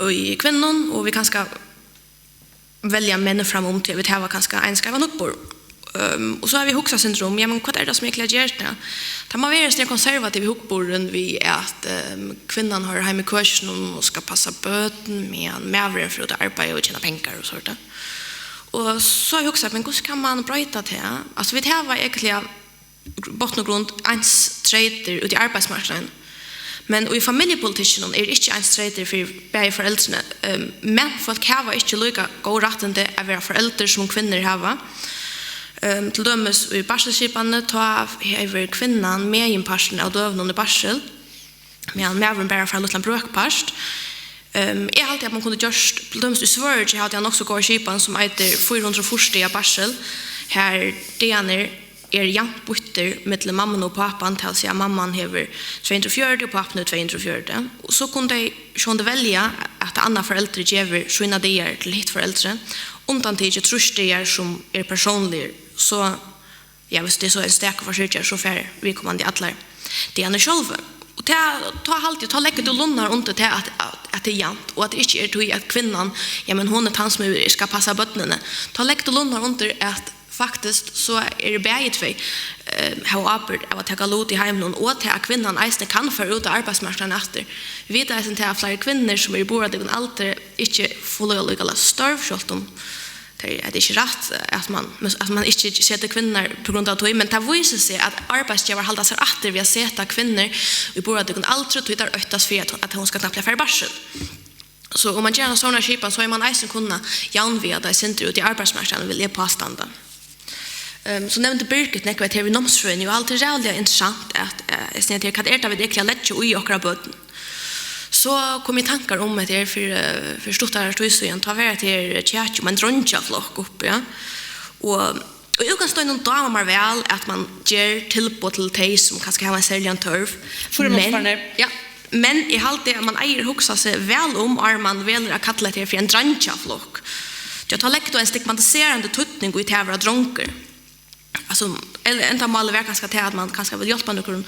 í kvinnum, og vit kanska velja menn fram um, tí at vit hava kanska ein skeivan hugburð. Ehm, og so hava vit hugsað eitt sindur um, ja, men hvat er tað, sum egentliga ger tað? Tað má vera ein sånn konservativur hugburður við, at, ehm, kvinnan hoyrir heima í køkinum og skal passa børn, meðan maðurin fer út at arbeiða og tjena pengar og sovorðið. Og so havi eg hugsað, men hvussu kann man broyta tað? Altso, vit hava egentliga botn og grund eins treytir úti á arbeiðsmarknaðinum. Men í familjupolitikkinum er ikki eins treytir fyri bæði foreldrini. Ehm, men fólk hava ikki líka góð rættindi at vera foreldur, sum kvinnur hava. Ehm, til dømis í barsilsskipanini, tá hevur kvinnan meginpartin av døgunum í barsil, meðan maðurin bara fær ein lítlan brøkpart. Ehm, eg haldi, at man kundi gjørt, til dømis í Svøríki hava tey ein nokk so góða skipan, sum eitur fýra hundrað og fýrs daga barsil, har dagarnir er javnt býttir millum mammuna og pápan, tað vil siga, mamman hevur tvey hundrað og fjøruti og pápin hevur tvey hundrað og fjøruti. Og so kunnu tey sjálvandi velja, at tað annað foreldrið gevur sínar dagar til hitt foreldrið, undantikið trýss dagar, sum eru persónligir. So, ja, viss tað er so ein stakur forsyrgjari, so fær viðkomandi allar dagarnar sjálvur. Og tað, tá haldi eg, tá leggur tú lunnar undir tað, at, at, at tað er javnt, og at tað ikki er tí, at kvinnan, ja, men hon er tann, sum er, skal passa børnini. Tá leggur tú lunnar undir, at faktiskt so eru bæði tvey, eh, hava ábyrgd av at taka lut í heiminum, og tað, at kvinnan eisini kann fara út á arbeiðsmarknaðin aftur. Vit vita eisini tað, at fleiri kvinnur, sum eru í burðardygum aldri, ikki fáa líka størv, sjálvt um tað er, at tað er ikki rætt, at man, at man ikki setir kvinnur på grund av tí, men tað vísir seg, at arbeiðsgevarar halda sær aftur við at seta kvinnur í burðardygum aldri, tí tær óttast fyri, at, at hon skal knappliga fara í barsil. So um man ger eina sovorðna skipan, so hevði man eisini kunnað javnviga tað eitt sindur út í arbeiðsmarknaðin, vil eg påstanda. Ehm, so nevndi Birgit nakað her við námsfrøðini, og alt er ræðuliga interessant at, eh, eg sigi, hvat er tað, vit egentliga leggja í okkara børn? So kom eg í tankar um, at her fyri, eh, fyri stuttari tíð síðan, tá var hetta her kjakið um ein dreingjaflokk uppi, ja. Og, og í útgangspunktinum dámar mær væl, at man ger tilboð til tey, sum kanska hava ein serligan tørv. Fýra minuttir farnir. Ja, men eg haldi, at man eigur at hugsa seg væl um, áðrenn man velur at kalla hetta her fyri ein dreingjaflokk. Ja, tá leggur tú ein stigmatiserandi týdning í tað at vera drongur. Altso, ella endamálið var kanska tað, at man kanska vil hjálpa nøkrum,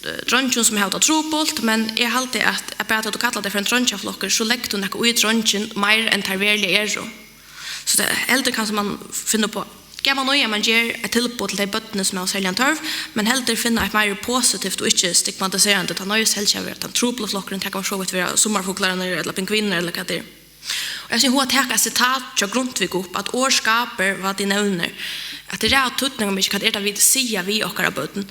eh, dreingjum, sum hava tað trupult, men eg haldi, at, at bara at tú kallar tað fyri ein dreingjaflokkur, so leggur tú nakað í dreingin meir, enn teir veruliga eru. So tað, heldur kanska man finnur upp á, gaman í, at man ger eitt tilboð til tey børnini, sum hava serligan tørv, men heldur finna eitt meira positivt og ikki stigmatiserandi. Tað noyðist helst ikki at vera tann trupli flokkurin, tað kann so væl vera summarfuglarnir ella pingvinirnir ella hvat tað er. Og eg havi hug at taka eitt sitat hjá Grundtvig upp, at ord skaber, hvad de nævner. At tað er ræðuliga týdningarmikið, hvat er tað, vit siga við okkara børn.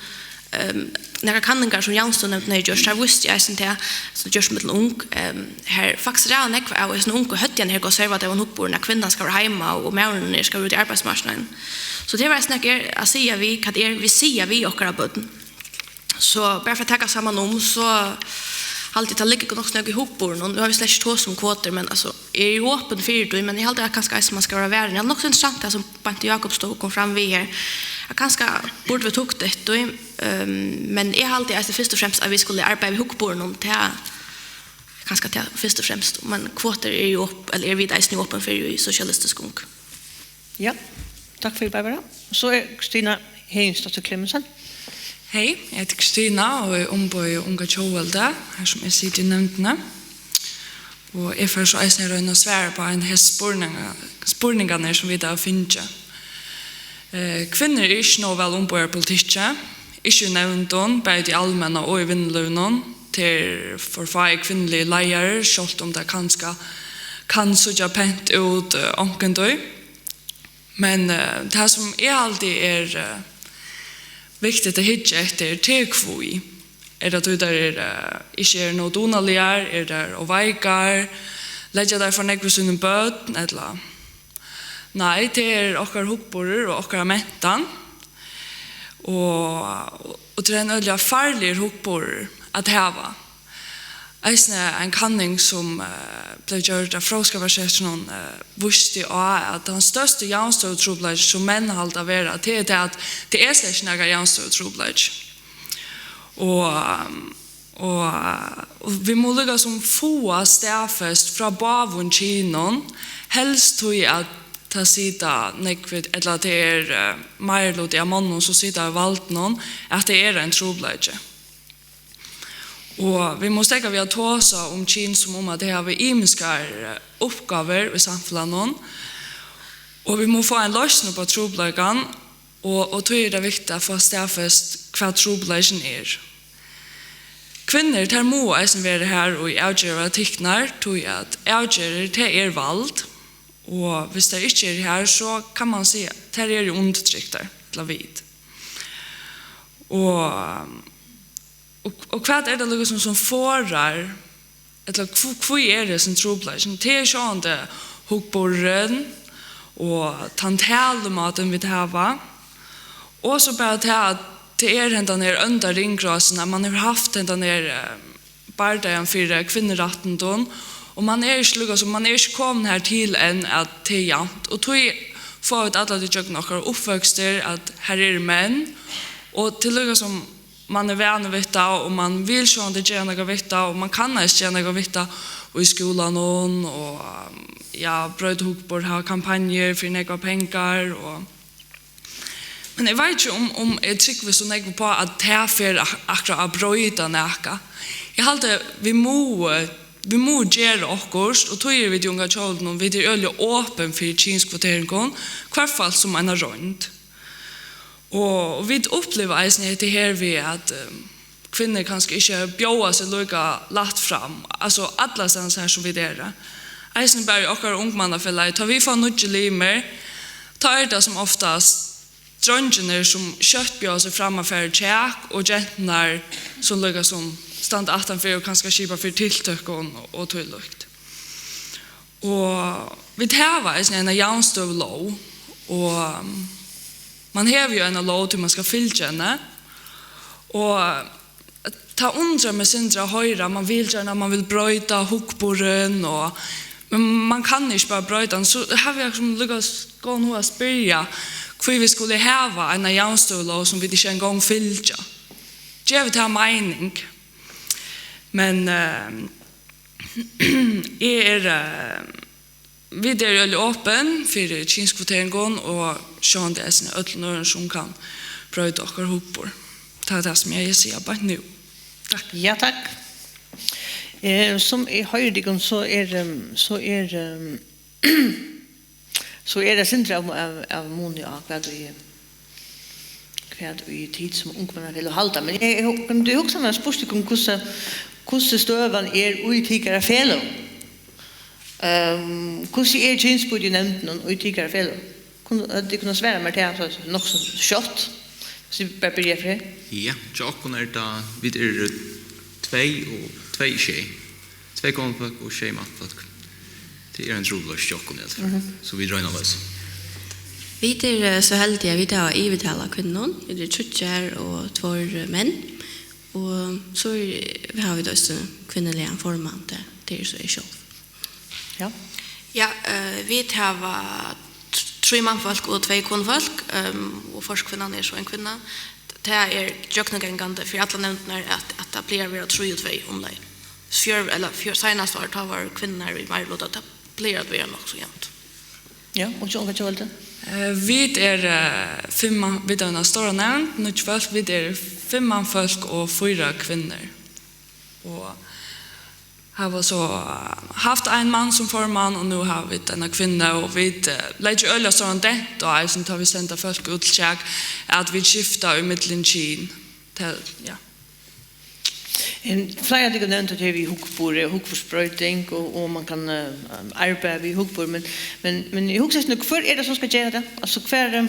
Ehm, nakrar kanningar, sum Javnstøðunevndin hevur gjørt, har vísti eisini tað, sum gjørt millum ung, ehm, har faktiskt ræðuliga nógv av hesum ungu høvdu ein her konservativa hugburð, at kvinnan skal vera heima, og, og maðurin er, skal vera úti á arbeiðsmarknaðinum. So tað var eisini nakað at siga við, hvat er, vit siga við okkara børn. So bara fyri at taka saman um, so haldi eg, tað liggur nokk so nógv í hugburðinum. Nú hava vit slett ikki tosað um kvotur, men, altso, eg eri opin fyri tí, men eg haldi, at kanska eisini man skal vera varin. Tað er nokk so interessant, tað sum Beinta Jakobsdóttir kom fram við her, at kanska burdu vit hugt eftir tí, ehm, men eg haldi eisini fyrst og fremst, at vit skulu arbeiða við hugburðinum, tað er kanska tað fyrst og fremst, men kvotur er jú op-, ella eru vit eisini opin fyri í Sosialistisk Ung. Ja, takk fyri, Barbara. So er Kristina Heginsdóttir Clemmensen. Hey, eg heiti Kristina og eg umboði Unga Tjóðveldi, har sum eg siti í nevndini. Og eg fari so eisini at royna at svara upp á ein hesar spurningar, spurningarnar, sum vit hava fingið. Eh, kvinnur eru ikki nóg væl umboðaðar í politikki, ikki í nevndum, bæði í tí almenna og í vinnulívinum. Tað eru for fáir kvinnuligir leiðarar, sjálvt um tað kanska kann síggja pent út, eh, onkuntíð. Men, eh, tað, sum eg haldi er, eh, viktigt at hyggja eftir, tað er hví. Er tað tí, tær eru, eh, ikki eru nóg dugnaligar, eru tær ov veikar, leggja tær for nógv í síni børn, ella? Nei, tað er okkara hugburður og okkara mentan. Og, og, og tað er ein øgiliga farligur hugburður at hava. Eisini ein kanning, sum, eh, bleiv gjørd av Fróðskaparsetrinum, eh, vísti á, at tann størsti javnstøðutrupulleikin, sum menn halda vera, tað er tað, at tað er slett ikki nakar javnstøðutrupulleiki. Og, ehm, og, og vit mugu líka sum fáa staðfest frá báðum kynum, helst tí at tað sita nógvir, ella at tað er, eh, meiriluti av monnum, sum sita við valdinum, at tað er ein trupulleiki. Og vit mugu steðga við at tosa um kyn, sum um at tey hava ymiskar, eh, uppgávur í samfelagnum. Og vit mugu fáa eina loysn upp á trupulleikan, og, og tí er tað viktigt at fáa staðfest, hvat trupulleikin er. Kvinnur, tær mugu eisini vera har, og í avgerðir verða tiknar, tí at avgerðir, tað er vald. Og viss tær ikki eru har, so kann man siga, tær eru undirtryktar, ella vit. Og, og, og hvat er tað líka sum, sum forðar, ella hví, hví er hesin trupulleikin? Tað er sjálvandi hugburðurin og tann talumátin, vit hava. Og so bara tað, at tað er hendan her ónda ringrásin, at man hevur havt hendan her, eh, bardagan fyri kvinnurættindum, og man er ikki líka sum, man er ikki komin har til enn, at tað er javnt. Og tí fáa vit alla tíð gjøgnum okkara uppvøkstur, at har eru menn, og til líka sum man er vanur við tað, og man vil sjálvandi gera nakað við tað, og man kann eisini gera nakað við tað í skúlanum, og, ja, broyta hugburð, hava kampanjur fyri nógvar pengar, og, men eg veit ikki, um, um eg trúgvi so nógv upp á, at tað fer ak-, akkurát at broyta nakað. Eg haldi, vit mugu, vit mugu gera okkurt, og tí eru vit í Unga Tjóðveldinum, vit eru øgiliga opin fyri kynskvoteringum, hvørt fall sum eina roynd. Og, og vit uppliva eisini hetta her við, at, ehm, kvinnur kanska ikki bjóða seg líka lætt fram, altso allastaðni har sum vit eru. Eisini bara í okkara ungmannafelagi, tá vit fáa nýggjar limir, tá er tað sum oftast dreingirnir, sum skjótt bjóða seg fram at fara í kjak, og genturnar, sum líka sum standa aftanfyri og kanska skipa fyri tiltøkum og, og tílíkt. Og vit hava eisini eina javnstøðulóg, og, Man hevur jú eina lóg, tí man skal fylgja henni. Og tað undrar meg sindur at hoyra, man vil gjarna, man vil broyta hugburðin, og, men man kann ikki bara broyta hann. So havi eg sum líka góðan hug at spyrja, hví vit skulu hava eina javnstøðulóg, sum vit ikki eingong fylgja. Gevur tað meining? Men, eh, eg er, eh, vit eru øll opin fyri kynskvoteringum og sjálvandi eisini øllum øðrum, sum kann broyta okkara hugburð. Tað er tað, sum eg hevði at siga beint nú. Takk. Ja, takk. Eh, sum eg hoyri tykkum, so er, ehm, so er, ehm, so er tað sindur av, av, av muni á, hvat ið, hvat ið tit sum ungmannafeløg halda. Men eg, eg, men eg hugsi mær, spurt tykkum, hvussu, hvussu støðan er í tykkara feløgum. Ehm, hvussu er kynsbýtið í nevndunum í tykkara feløgum? Kun, at tit kunnu svara mær tað, so nokk so skjótt. So vit bara byrja frá. Ja, hjá okkum er tað, vit eru tvey og tvey er sjey. Tvey konufólk og sjey mannfólk. Tað er ein trupulleiki hjá okkum, í alla fall. Mhm. So vit royna at loysa. Vit eru, eh, so heldig at vit hava yvirtal av kvinnum. Vit eru tríggjar og tveir, eh, menn. Og so er, hava vit eisini kvinnuligan formann, tað, tað er so eg sjálv. Ja. Ja, eh, vit hava tr-, trý mannfólk og tvey konufólk, ehm, og forkvinnan er so ein kvinna. Tað er gjøgnumgangandi fyri allar nevndirnar at, at tað plagar at vera trý og tvey umleið. Fjør-, ella fjør-, seinasta ár, tá vóru kvinnurnar í meiriluta, tað plagar at vera nokk so javnt. Ja, og John, hvat gjørdi? Eh, vit eru, eh, fimm mann, vit eru eina stóra nevnd, níggju fólk, vit eru fimm mannfólk og fýra kvinnur. Og hava so, eh, havt ein mann sum formann, og nú hava vit eina kvinnu, og vit, eh, leggja øgiliga stóran dent á, eisini tá vit senda fólk út til kjak, at vit skifta í millum kyn. Tað, ja. Em, fleiri av tykkum nevndu tað við hugburði og hugburðsbroyting, og, og man kann, eh, arbeiða við hugburð, men, men, men eg hugsi eisini, hvør er tað, sum skal gera tað? Altso, hvør, eh,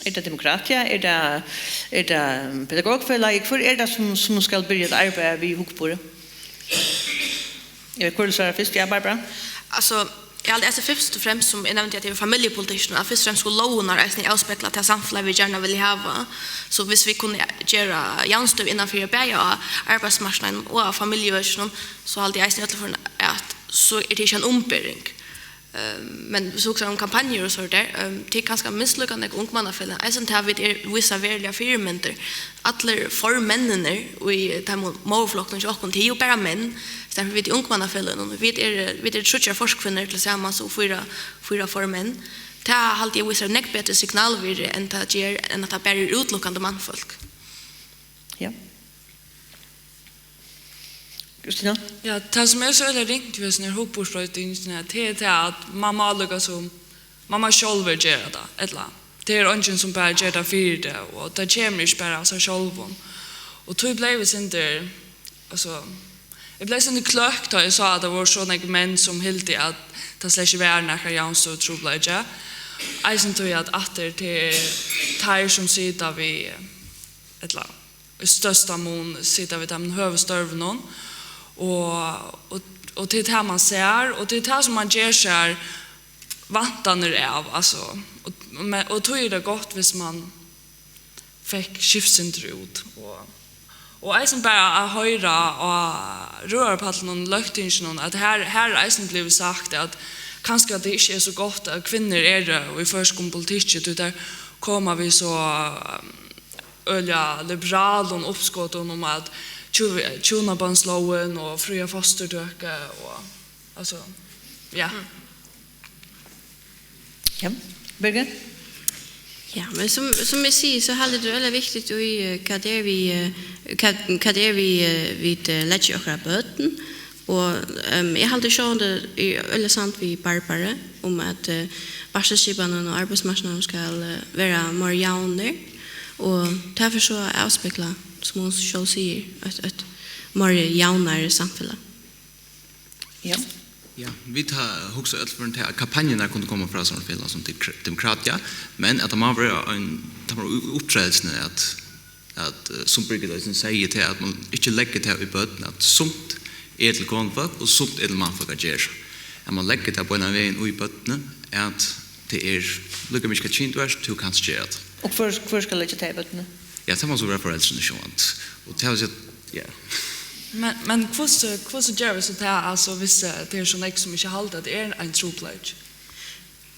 er tað Demokratia? Er tað, er tað, em, Pedagogfelagið? Hvør er tað, sum, sum skal byrja at arbeiða við hugburði? Eh, hvør vil svara fyrst? Ja, Barbara? Altso, eg haldi, at fyrst og fremst, sum eg nevndi, at tað er familjupolitikkurin, at fyrst og fremst skulu lógirnar eisini avspegla tað samfelag, vit gjarna vilja hava. So, hvis vit kunnu gera javnstøðu innanfyri bæði á arbeiðsmarknaðinum og á familjuøkinum, so haldi eg eisini í øllum førum, at so er tað ikki ein umbering. Ehm, men hvis tú hugsar um kampanjur og so der, ehm, tað er kanska minst líka nógv ungmannafeløg, eisini tað, vit eru, vísa veruligar fyrimyndir. Allir formenninir í teimum móðurflokkunum hjá okkum, tað er jú bara menn. Staðan fyri vit í ungmannafeløgunum, vit eru, vit eru tríggjar forkvinnur til samans og fýra, fýra formenn. Tað haldi eg vísir eitt nógv betri signalvirði enn tað ger, enn at tað bara er útilokandi mannfólk. Ja. Kristina? Ja, tað sum er so øgiliga ringt við hesum her hugburðsbroytingini, tað er tað, at mann má líka sum, mann má sjálvur gera tað, ella tað er eingin sum bara ger tað fyri teg, og tað kemur ikki bara av sær sjálvum. Og tí bleiv eg sindur, altso, eg bleiv sindur kløkk, tá eg sá, at tað vóru so nógvir menn, sum hildu, at tað slett ikki var nakar javnstøðutrupulleiki. Eisini tí, at aftur, tað er teir, sum sita við, ella í størsta mun sita við teimum høgu størvunum, og, og, og tað er tað, man sær, og tað er tað, sum man ger sær væntanir av, altso, og, men, og tí er tað gott, hvis man fekk skift sindur út, og, og eisini bara at hoyra á røðarapallinum í Løgtinginum, at her, her er eisini blivið sagt, at kanska tað ikki er so gott, at kvinnur eru í føroyskum politikki, tí tær koma við so, øgiliga liberalum uppskotum um at tjú-, hjúnabandslógin og fría fosturtøku og, altso, ja. Mm. Ja, Birgit? Ja, men sum, sum eg sigi, so haldi eg, tað er øgiliga viktigt í, eh, hvat er vit, eh, hvat, hvat er vit, eh, vit, eh, leggja í okkara børn. Og, ehm, eg haldi sjálvandi, eg eri øgiliga samd við Barbaru um, at, eh, barselskipanin og arbeiðsmarknaðurin skal, eh, vera meira javnur, og tað fer so at avspegla, sum hon sjálv sigur, eitt, eitt meira javnari samfelag. Ja. Ja, vit hava hugsað øll fyri tað, at kampanjurnar kundu koma frá sovorðnum feløgum sum Demokra-, Demokratia, men at tað má vera ein, tað má vera í upptreðsluni, at at, eh, sum Birgit eisini segði, tað at mann ikki leggur tað í børn, at sumt er til konufólk og sumt er til mannfólk at gera. At mann leggur tað beinan vegin í børnini, at tað er líka mikið, hvat kyn tú ert, tú kanst gera tað. Og hvør, hvør skal leggja tað í børnini? Ja, tað má so vera foreldrini sjálvandi. Og tað vil siga, ja. Men, men hvussu, hvussu gera vit so tað, altso, hvis, eh, tað er so nógv sum ikki halda, at tað er ein trupulleiki?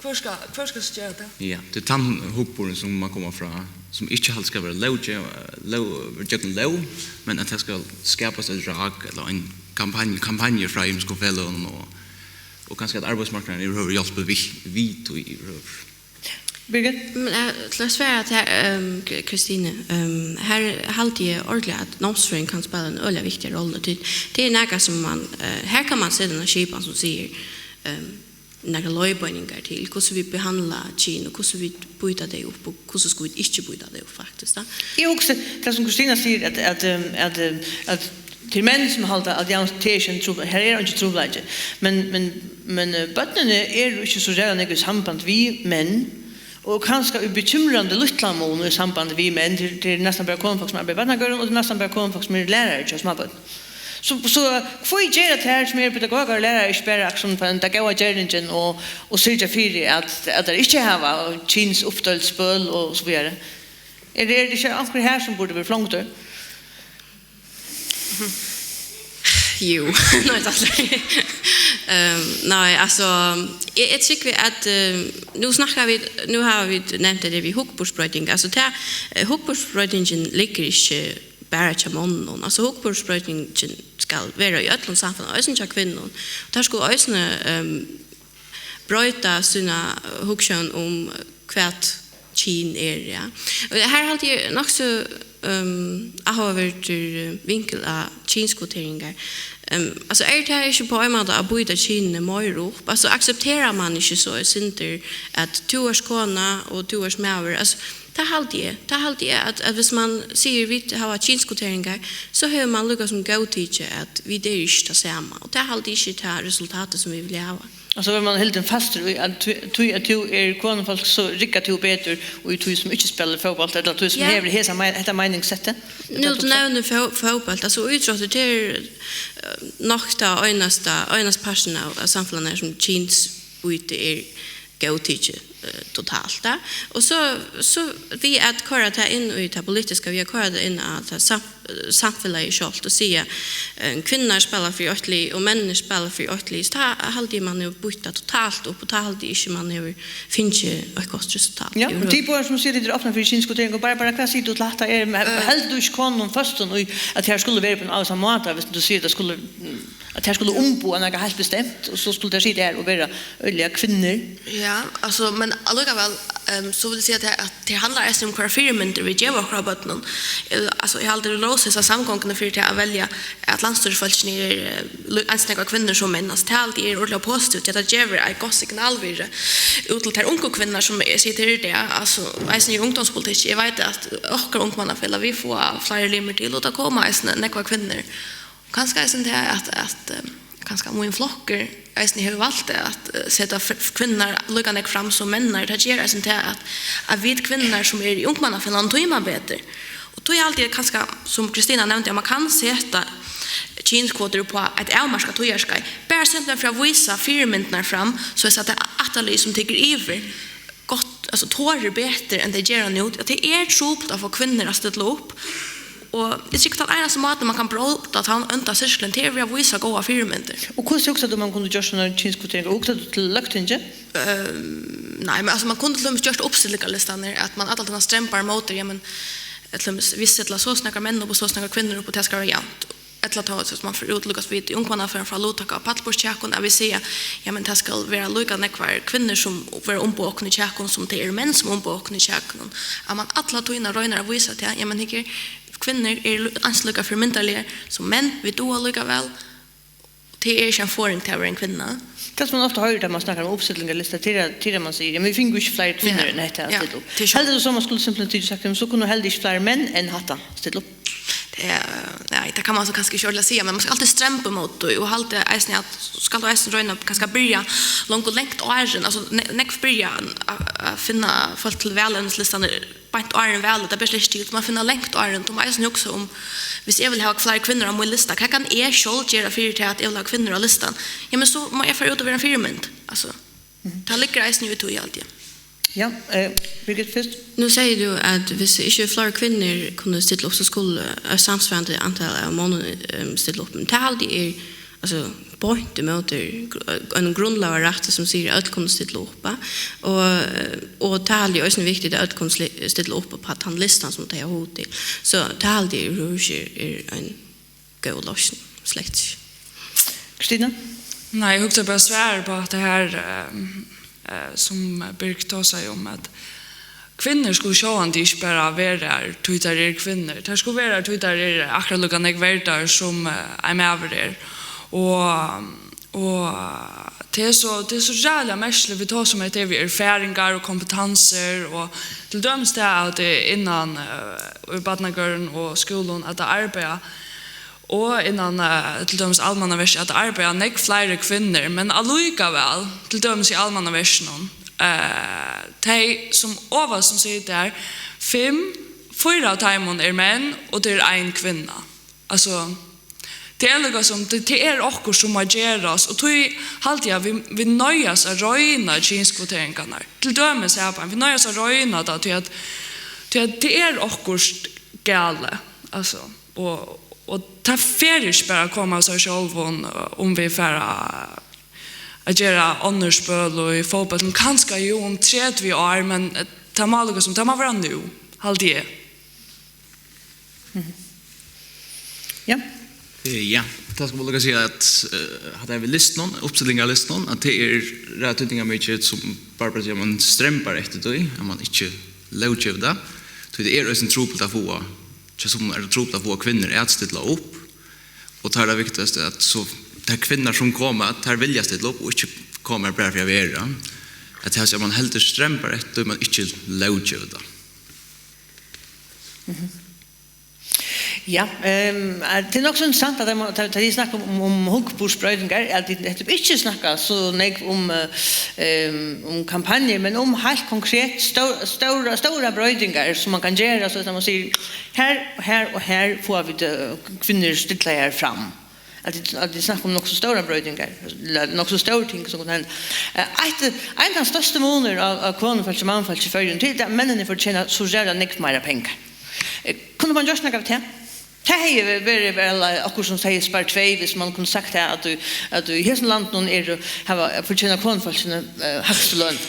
Hvør skal, hvør skal so gera tað? Ja, tað er tann hugburðurin, sum man koma frá, sum ikki helst skal vera lóg, lóg, gjøgnum lóg, men at tað skal skapast eitt rak ella ein kampanju, kampanju frá ymisku feløgunum og, og kanska at arbeiðsmarknaðurin yvirhøvur hjálpir við, við tí yvirhøvur. Birgit? Men, eh, til at svara til, ehm, K-, Kristine, ehm, her haldi eg ordiliga, at námsfrøðin kann spæla ein øgiliga viktiga rollu. Tí tað er nakað, sum man, eh, her kann man seta eina skipan, sum sigur, ehm, nakrar leiðbeiningar til, hvussu vit behandla kyn, og hvussu vit býta tey upp, og hvussu skulu vit ikki býta tey upp, faktiskt, tá. Eg hugsi, tað sum Kristina sigur, at, at, ehm, at, ehm, at tað eru menn, sum halda, at ja, tað er ikki ein trupul-, her er eingin trupulleiki. Men, men, men, eh, børnini eru ikki so ræðuliga nógv í samband við menn, og kanska í bekymrandi lítlan mun í samband við menn. Tað er, tað er næstan bara konufólk, sum arbeiða í barnagørðum, og tað er næstan bara konufólk, sum eru lærarar hjá smábørnum. So, so hví gera tær, sum eru pedagogar og lærarar, ikki bara akkurát sum fyri henda góða gerningin og, og syrgja fyri, at, at tær ikki hava kynsuppdeilt spøl og so víðari? Er, er tað ikki onkur her, sum burdi verið flongdur? Jú, nei, takk. Ehm, nei, altso, eg, eg trúgvi, at, ehm, nú snakka vit, nú hava vit nevnt tað við hugburðsbroyting. Altso, tað, eh, hugburðsbroytingin liggur ikki bara hjá monnum. Altso, hugburðsbroytingin skal vera í øllum samfelagnum, eisini hjá kvinnum. Og tær skulu eisini, ehm, broyta sína, eh, hugsjón um, eh, hvat kyn er, ja. Og her haldi eg nokk so, ehm, áhugaverdur, eh, vinkul á kynskvoteringar. Ehm, altso, er tað ikki á ein máta at býta kynini meir upp? Altso, aksepterar man ikki so eitt sindur at tú ert kona og tú ert maður? Altso, tað haldi eg. Tað haldi eg, at, at viss man sigur, "Vit hava kynskvoteringar", so hevur man líka sum góðtikið, at vit eru ikki tað sama. Og tað haldi eg ikki er tað resultatið, sum vit vilja hava. Altso, verður man hildin fastur í, at tí, tí at tú ert konufólk, so riggar tú betur í tí, sum ikki spælir fótbólt, ella tí, sum Ja. hevur hesa mein-, hetta meiningssettið? Nú, tú nevnir fó-, fótbólt, altso, ítróttur, tað er, eh, nokk tað einasta, einasta parturin av, av samfelagnum, har sum kynsbýti er góðtikið, eh, totalt, tá. Og so, so við at koyra tað inn í tað politiska, við at koyra tað inn á tað sam-, samfelagið sjálvt og siga, eh, kvinnur spæla fyri eitt lið og menn spæla fyri eitt lið, so tá haldi eg, man hevur býtt tað totalt upp, og tá haldi eg ikki, man hevur fingið eitt gott resultat Ja, yvirhøvur. Tit báðar sum sita, tit eru opnar fyri kynskvotering, og Barbara, hvat sigur tú til hatta? Er, Eh. heldur tú ikki konum føstum í, at her skulu vera á ein ávísan máta, viss tú sigur, at tað skulu, mm, at her skulu umboða nakað heilt bestemt, og so skulu tær sita her og vera øgiliga kvinnur? Ja, altso, men allíkavæl, ehm, so vil eg siga, at tað, at tað handlar eisini um, hvørjar fyrimyndir vit geva okkara børnum. Eh, altso, eg haldi, tað er lógið, at samgonguni fyri tað at velja, at landsstýrisfólkini eru, eh, lu-, eins nógvar kvinnur sum menn. Altso, tað haldi eg er ordiliga positivt, tí at tað gevur eitt gott signalvirði út til tær ungu kvinnur, sum eg siti her í dag, altso, eisini í ungdómspolitikki. Eg veit, at okkara ungmannafelag, vit fáa fleiri limir til, og tað koma eisini nógvar kvinnur. Kanska eisini tað at, at, eh, kanska mín flokkur eisini hevur valt at, eh, seta f-, kvinnur líka nógv fram sum menn. Tað ger eisini tað at, at vit kvinnur, sum eru í ungmannafelagnum, tíma betur. Og tí haldi eg kanska, sum Kristina nevndi, at man kann seta kynskvotur upp á eitt avmarkað tíðarskeið, bara simpelthen fyri at vísa fyrimyndirnar fram, so at tað ættarlið, sum tekur yvir, gott, altso, torir betur enn tey gera nú. At tað er trupult at fáa kvinnur at stilla upp. Og eg trúgvi, tann einasti mátin, man kann bróta tann ónda sirkulin, tað er við at vísa góðar fyrimyndir. Og hvussu hugsar tú, man kundi gjørt sovorðnar kynskvoteringar? Hugsar tú til Løgtingið? Ehm, nei, men altso, man kundi til dømis gjørt uppstillingarlistarnar, at man alla tíðina strempar móti, ja, men, til dømis, vit stilla so og so nógvar menn upp og so og so nógvar kvinnur upp, og tað skal vera javnt. Ella tá, so man fer út, líkast vit í ungmannafelagnum, fáa luttøku á pallborðskjakum, at vit siga, ja, men tað skal vera líka nógvar kvinnur, sum verða umboðað okkum í kjakunum, sum tað eru menn, sum umboða okkum í kjakunum. At man alla tíðina roynir at vísa tað, ja, men hygg her, kvinnur eru lí-, eins líka fyrimyndarligar sum menn, vit duga líka væl. Tað er ikki ein forðing til at vera ein kvinna. Tað, sum man ofta hoyrir, tá man snakkar um uppstillingarlista, tað er, tað er, man sigur, ja, men vit fingu ikki fleiri kvinnur Ja. enn hetta at Ja, stilla upp. tað er so. Heldur tú so, man skuldi simpelthen tikið og sagt, men so kunnu heldur ikki fleiri menn enn hatta stilla upp? Tað er, nei, tað kann man so kanska ikki ordiliga siga, men man skal altíð strempa ímóti tí, og haldi eisini at, skal tú eisini royna kanska at byrja longu langt áðrenn, altso, ne-, nógv byrja at, at finna fólk til valevnislistarnar beint áðrenn valið, tað ber slett ikki til, tú má finna langt áðrenn, tú má eisini hugsa um, viss eg vil hava fleiri kvinnur á mín lista, hvat kann eg sjálv gera fyri tað, at eg vil hava kvinnur á listan? Ja, men so má eg fara út og vera ein fyrimynd, altso. Mhm. Tað liggur eisini í tí, haldi eg. Ja, eh, Birgit fyrst. Nú sigur tú, at hvis ikki fleiri kvinnur kunnu stilla upp, so skuldi eitt samsvarandi antal av monnum, ehm, stilla upp. Men tað haldi eg er, altso, beint ímóti gr-, einum grundlógarrætti, sum sigur, at øll kunnu stilla upp, ja. Og, og tað haldi eg eisini viktigt, at øll kunnu sli-, stilla upp á tann listan, sum tey hava hug til. So tað haldi eg yvirhøvur ikki er ein góð loysn, slett ikki. Kristina? Nei, eg hugsi bara svara upp á hatta her, eh, eh, sum Birgit tosaði um, at kvinnur skulu sjálvandi ikki bara vera har, tí tær eru kvinnur. Tær skulu vera har, tí tær eru akkurát líka nógv verdar, sum, eh, ein maður er. Og, og tað er so, tað er so ræðuliga merkiligt, vit tosa um hetta við erfaringar og kompetansur, og til dømis tað, at tað er innan, eh, í barnagarðinum og skúlum, at tað arbeiða og innan, eh, til dømis almannaverkið, at arbeiða nógv fleiri kvinnur, men allíkavæl, til dømis í almannaverkinum, eh, tey sum ovast sum sita har, fimm, fýra av teimum eru menn, og tað er ein kvinna. Altso, tað er líka sum, tað, tað er okkurt sum má gerast, og tí haldi eg at vit, vit noyðast at royna kynskvoteringarnar. Til dømis her, vit noyðast at royna tað, tí at, tí at tað er okkurt galið, altso. Og, og tað fer ikki bara at koma av sær sjálvum, um vit fara at gera onnur spøl í fótbóltinum, kanska jú um tretivu ár, men, eh, tað má líka sum, tað má vera nú, haldi eg. Mhm. Ja. Eh, ja, tað skal man líka siga at, eh, hatta er við listunum, uppstillingarlistunum, at tað er rætt týdningarmikið, sum Barbara sigur, man strembar eftir tí, at man ikki lóggevur tað. Tí tað er eisini trupult at fáa, hjá summum er tað trupult at fáa kvinnur at stilla upp. Og tað er tað viktigasta, at so tær kvinnur sum koma, tær vilja stilla upp og ikki koma bara fyri at vera. At tað er, at man heldur strembar eftir tí, man ikki lóggevur tað. Mhm. Ja, ehm, eh, tað er nokk so interessant, at tað má, tað, tað er snakk um, um, um hugburðsbroytingar, at tit nettupp ikki snakka so nógv um, eh, ehm, um kampanjur, men um heilt konkret stór-, stóra, stóra broytingar, sum man kann gera, so at man sigur, her, her og her fáa vit, eh, kvinnur stillaðar fram. At tit, at tit snakka um nokk so stórar broytingar, ella nokk so stór ting, sum kunnu henda. Eh, eitt, ein av teimum størstu munir av, av konufólki og mannfólki í Føroyum, tað er, at menninir fortjena so ræðuliga nógv meira pengar. Eh, kundi man gjørt nakað við tað? Tað hevði verið væl, eh, okkurt sum segði spar tvey, hvis man kundi sagt tað, at tú, at tú í hesum landinum eru, hava, fortjena konufólkini, eh, hægstu løn.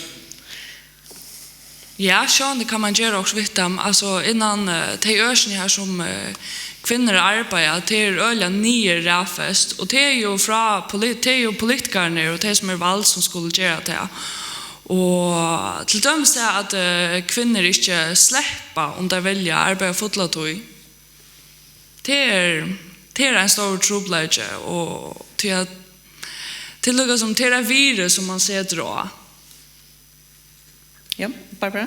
Ja, sjálvandi kann man gera okkurt við teim. Altso, innan, eh, tey økini her, sum, eh, kvinnur arbeiða, tað er øgiliga niðurraðfest, og tað er jú frá polit-, tað er jú politikararnir og tey, sum eru vald, sum skulu gera tað. Og til dømis tað, at, eh, kvinnur ikki sleppa, um tær velja, at arbeiða fulla tíð. Tað er, tað er ein stórur trupulleiki, og tí at tað er líka sum, tað er eitt virði, sum man setir á. Ja, Barbara?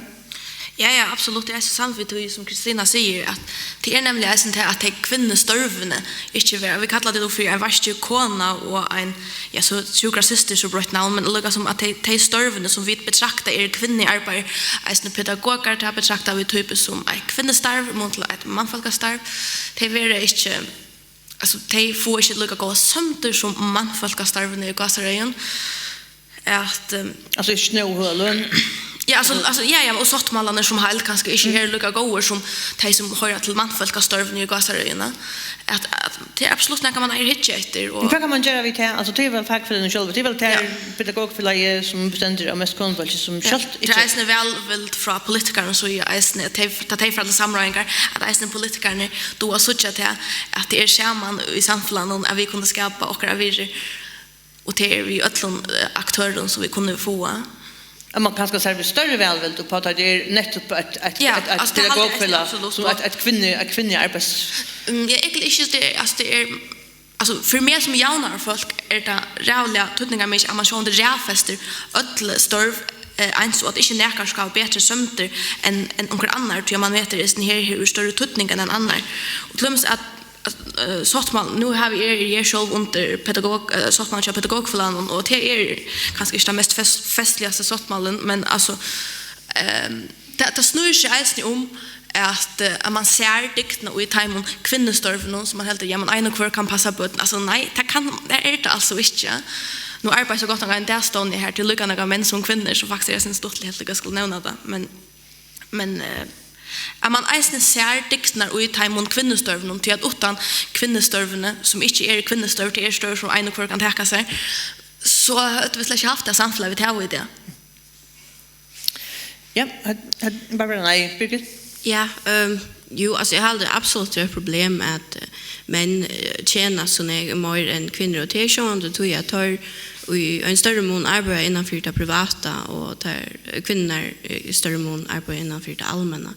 Ja, ja, absolutt. Eg er so samd við tí, sum Kristina sigur, at tað er nemliga eisini tað, at tey kvinnustørvini ikki vera, vit kalla tað nú fyri ein vaskikona og ein, ja, so sjúkrasystir, so broytt navn, men líka sum at tey, tey størvini, sum vit betrakta eru kvinnuarbeiði, eisini pedagogar, tað betrakta vit typiskt sum eitt kvinnustarv í mun til eitt mannfólkastarv, tey verða ikki, altso, tey fáa ikki líka góðar sømdir sum mannfólkastarvini í gásareyðum. At, ehm, Altso, ikki nóg høg løn? Ja, altso, altso, ja, ja, og sáttmálarnir sum heild kanska ikki eru líka góðir sum tey, sum hoyra til mannfólkastørvini í gásareyðum. At, at tað er absolutt nakað, man eigur at hyggja eftir, og Men hvat kann man gera við tað? Altso, tað er væl fakfeløgini sjálv, tað er væl tað Ja. pedagogfelagið, sum bestendur av mest konufólki, sum Ja, sjálvt tað er ikki eisini vælvild frá politikarunum síðu eisini, at tey, tá tey fara til samráðingar, at eisini politikararnir duga at síggja tað, at tað er saman í samfelagnum, at vit kunnu skapa okkara virði, og tað er við øllum, eh, aktørum, sum vit kunnu fáa. At man kanska sær við størri vælvild upp á, tá tað er nettupp eitt, eitt, Ja, eitt, eitt altso, tað haldi eg pedagogfelag, absolutt, sum og eitt, eitt kvinnu-, eitt kvinnuarbeiðs- Mm, ja, eg vil ikki, tað er, altso, tað er, altso, fyri meg sum javnaðarfólk er tað ræðuliga týdningarmikið, at man sjálvandi raðfestir øll størv, eh, eins, og at ikki nakar skal hava betri sømdir enn, enn onkur annar, tí at man metir, at hesin her hevur størri týdning enn ein annar. Og til dømis at, at, eh, sáttmál-, nú havi eg, eg eri sjálv undir pedagog-, eh, sáttmála hjá Pedagogfelagnum, og tað er kanska ikki tann mest fest-, festligasti sáttmálin, men altso, ehm, tað, tað snýr seg eisini um, at, eh, at man sær dygdina í teimum kvinnustørvunum, sum man heldur, ja, men ein og hvør kann passa børn. Altso, nei, tað kann, tað er tað altso ikki. Nú arbeiði eg so gott eg kann, í dag stovni eg her, tað eru líka nógvir menn sum kvinnur, so faktiskt er tað stuttligt, helt eg, at eg skuldi nevna tað. Men, men, eh, at mann eisini sær dygdirnar í teimum kvinnustørvunum, tí at uttan kvinnustørvini, sum ikki eru kvinnustørv, tað eru størv, sum ein og hvør kann taka sær, so høvdu vit slett ikki havt tað samfelag, vit hava í dag. Ja, hø-, hø-, Barbara, nei, Birgit? Ja, ehm, jú, altso, eg haldi absolutt, tað er eitt problem, at, eh, menn, eh, tjena so nógv meir enn kvinnur, og tað er sjálvandi tí, at teir í ein størri mun arbeiða innan fyri tað privata, og tær, eh, kvinnurnar í størri mun arbeiða innan fyri tað almenna.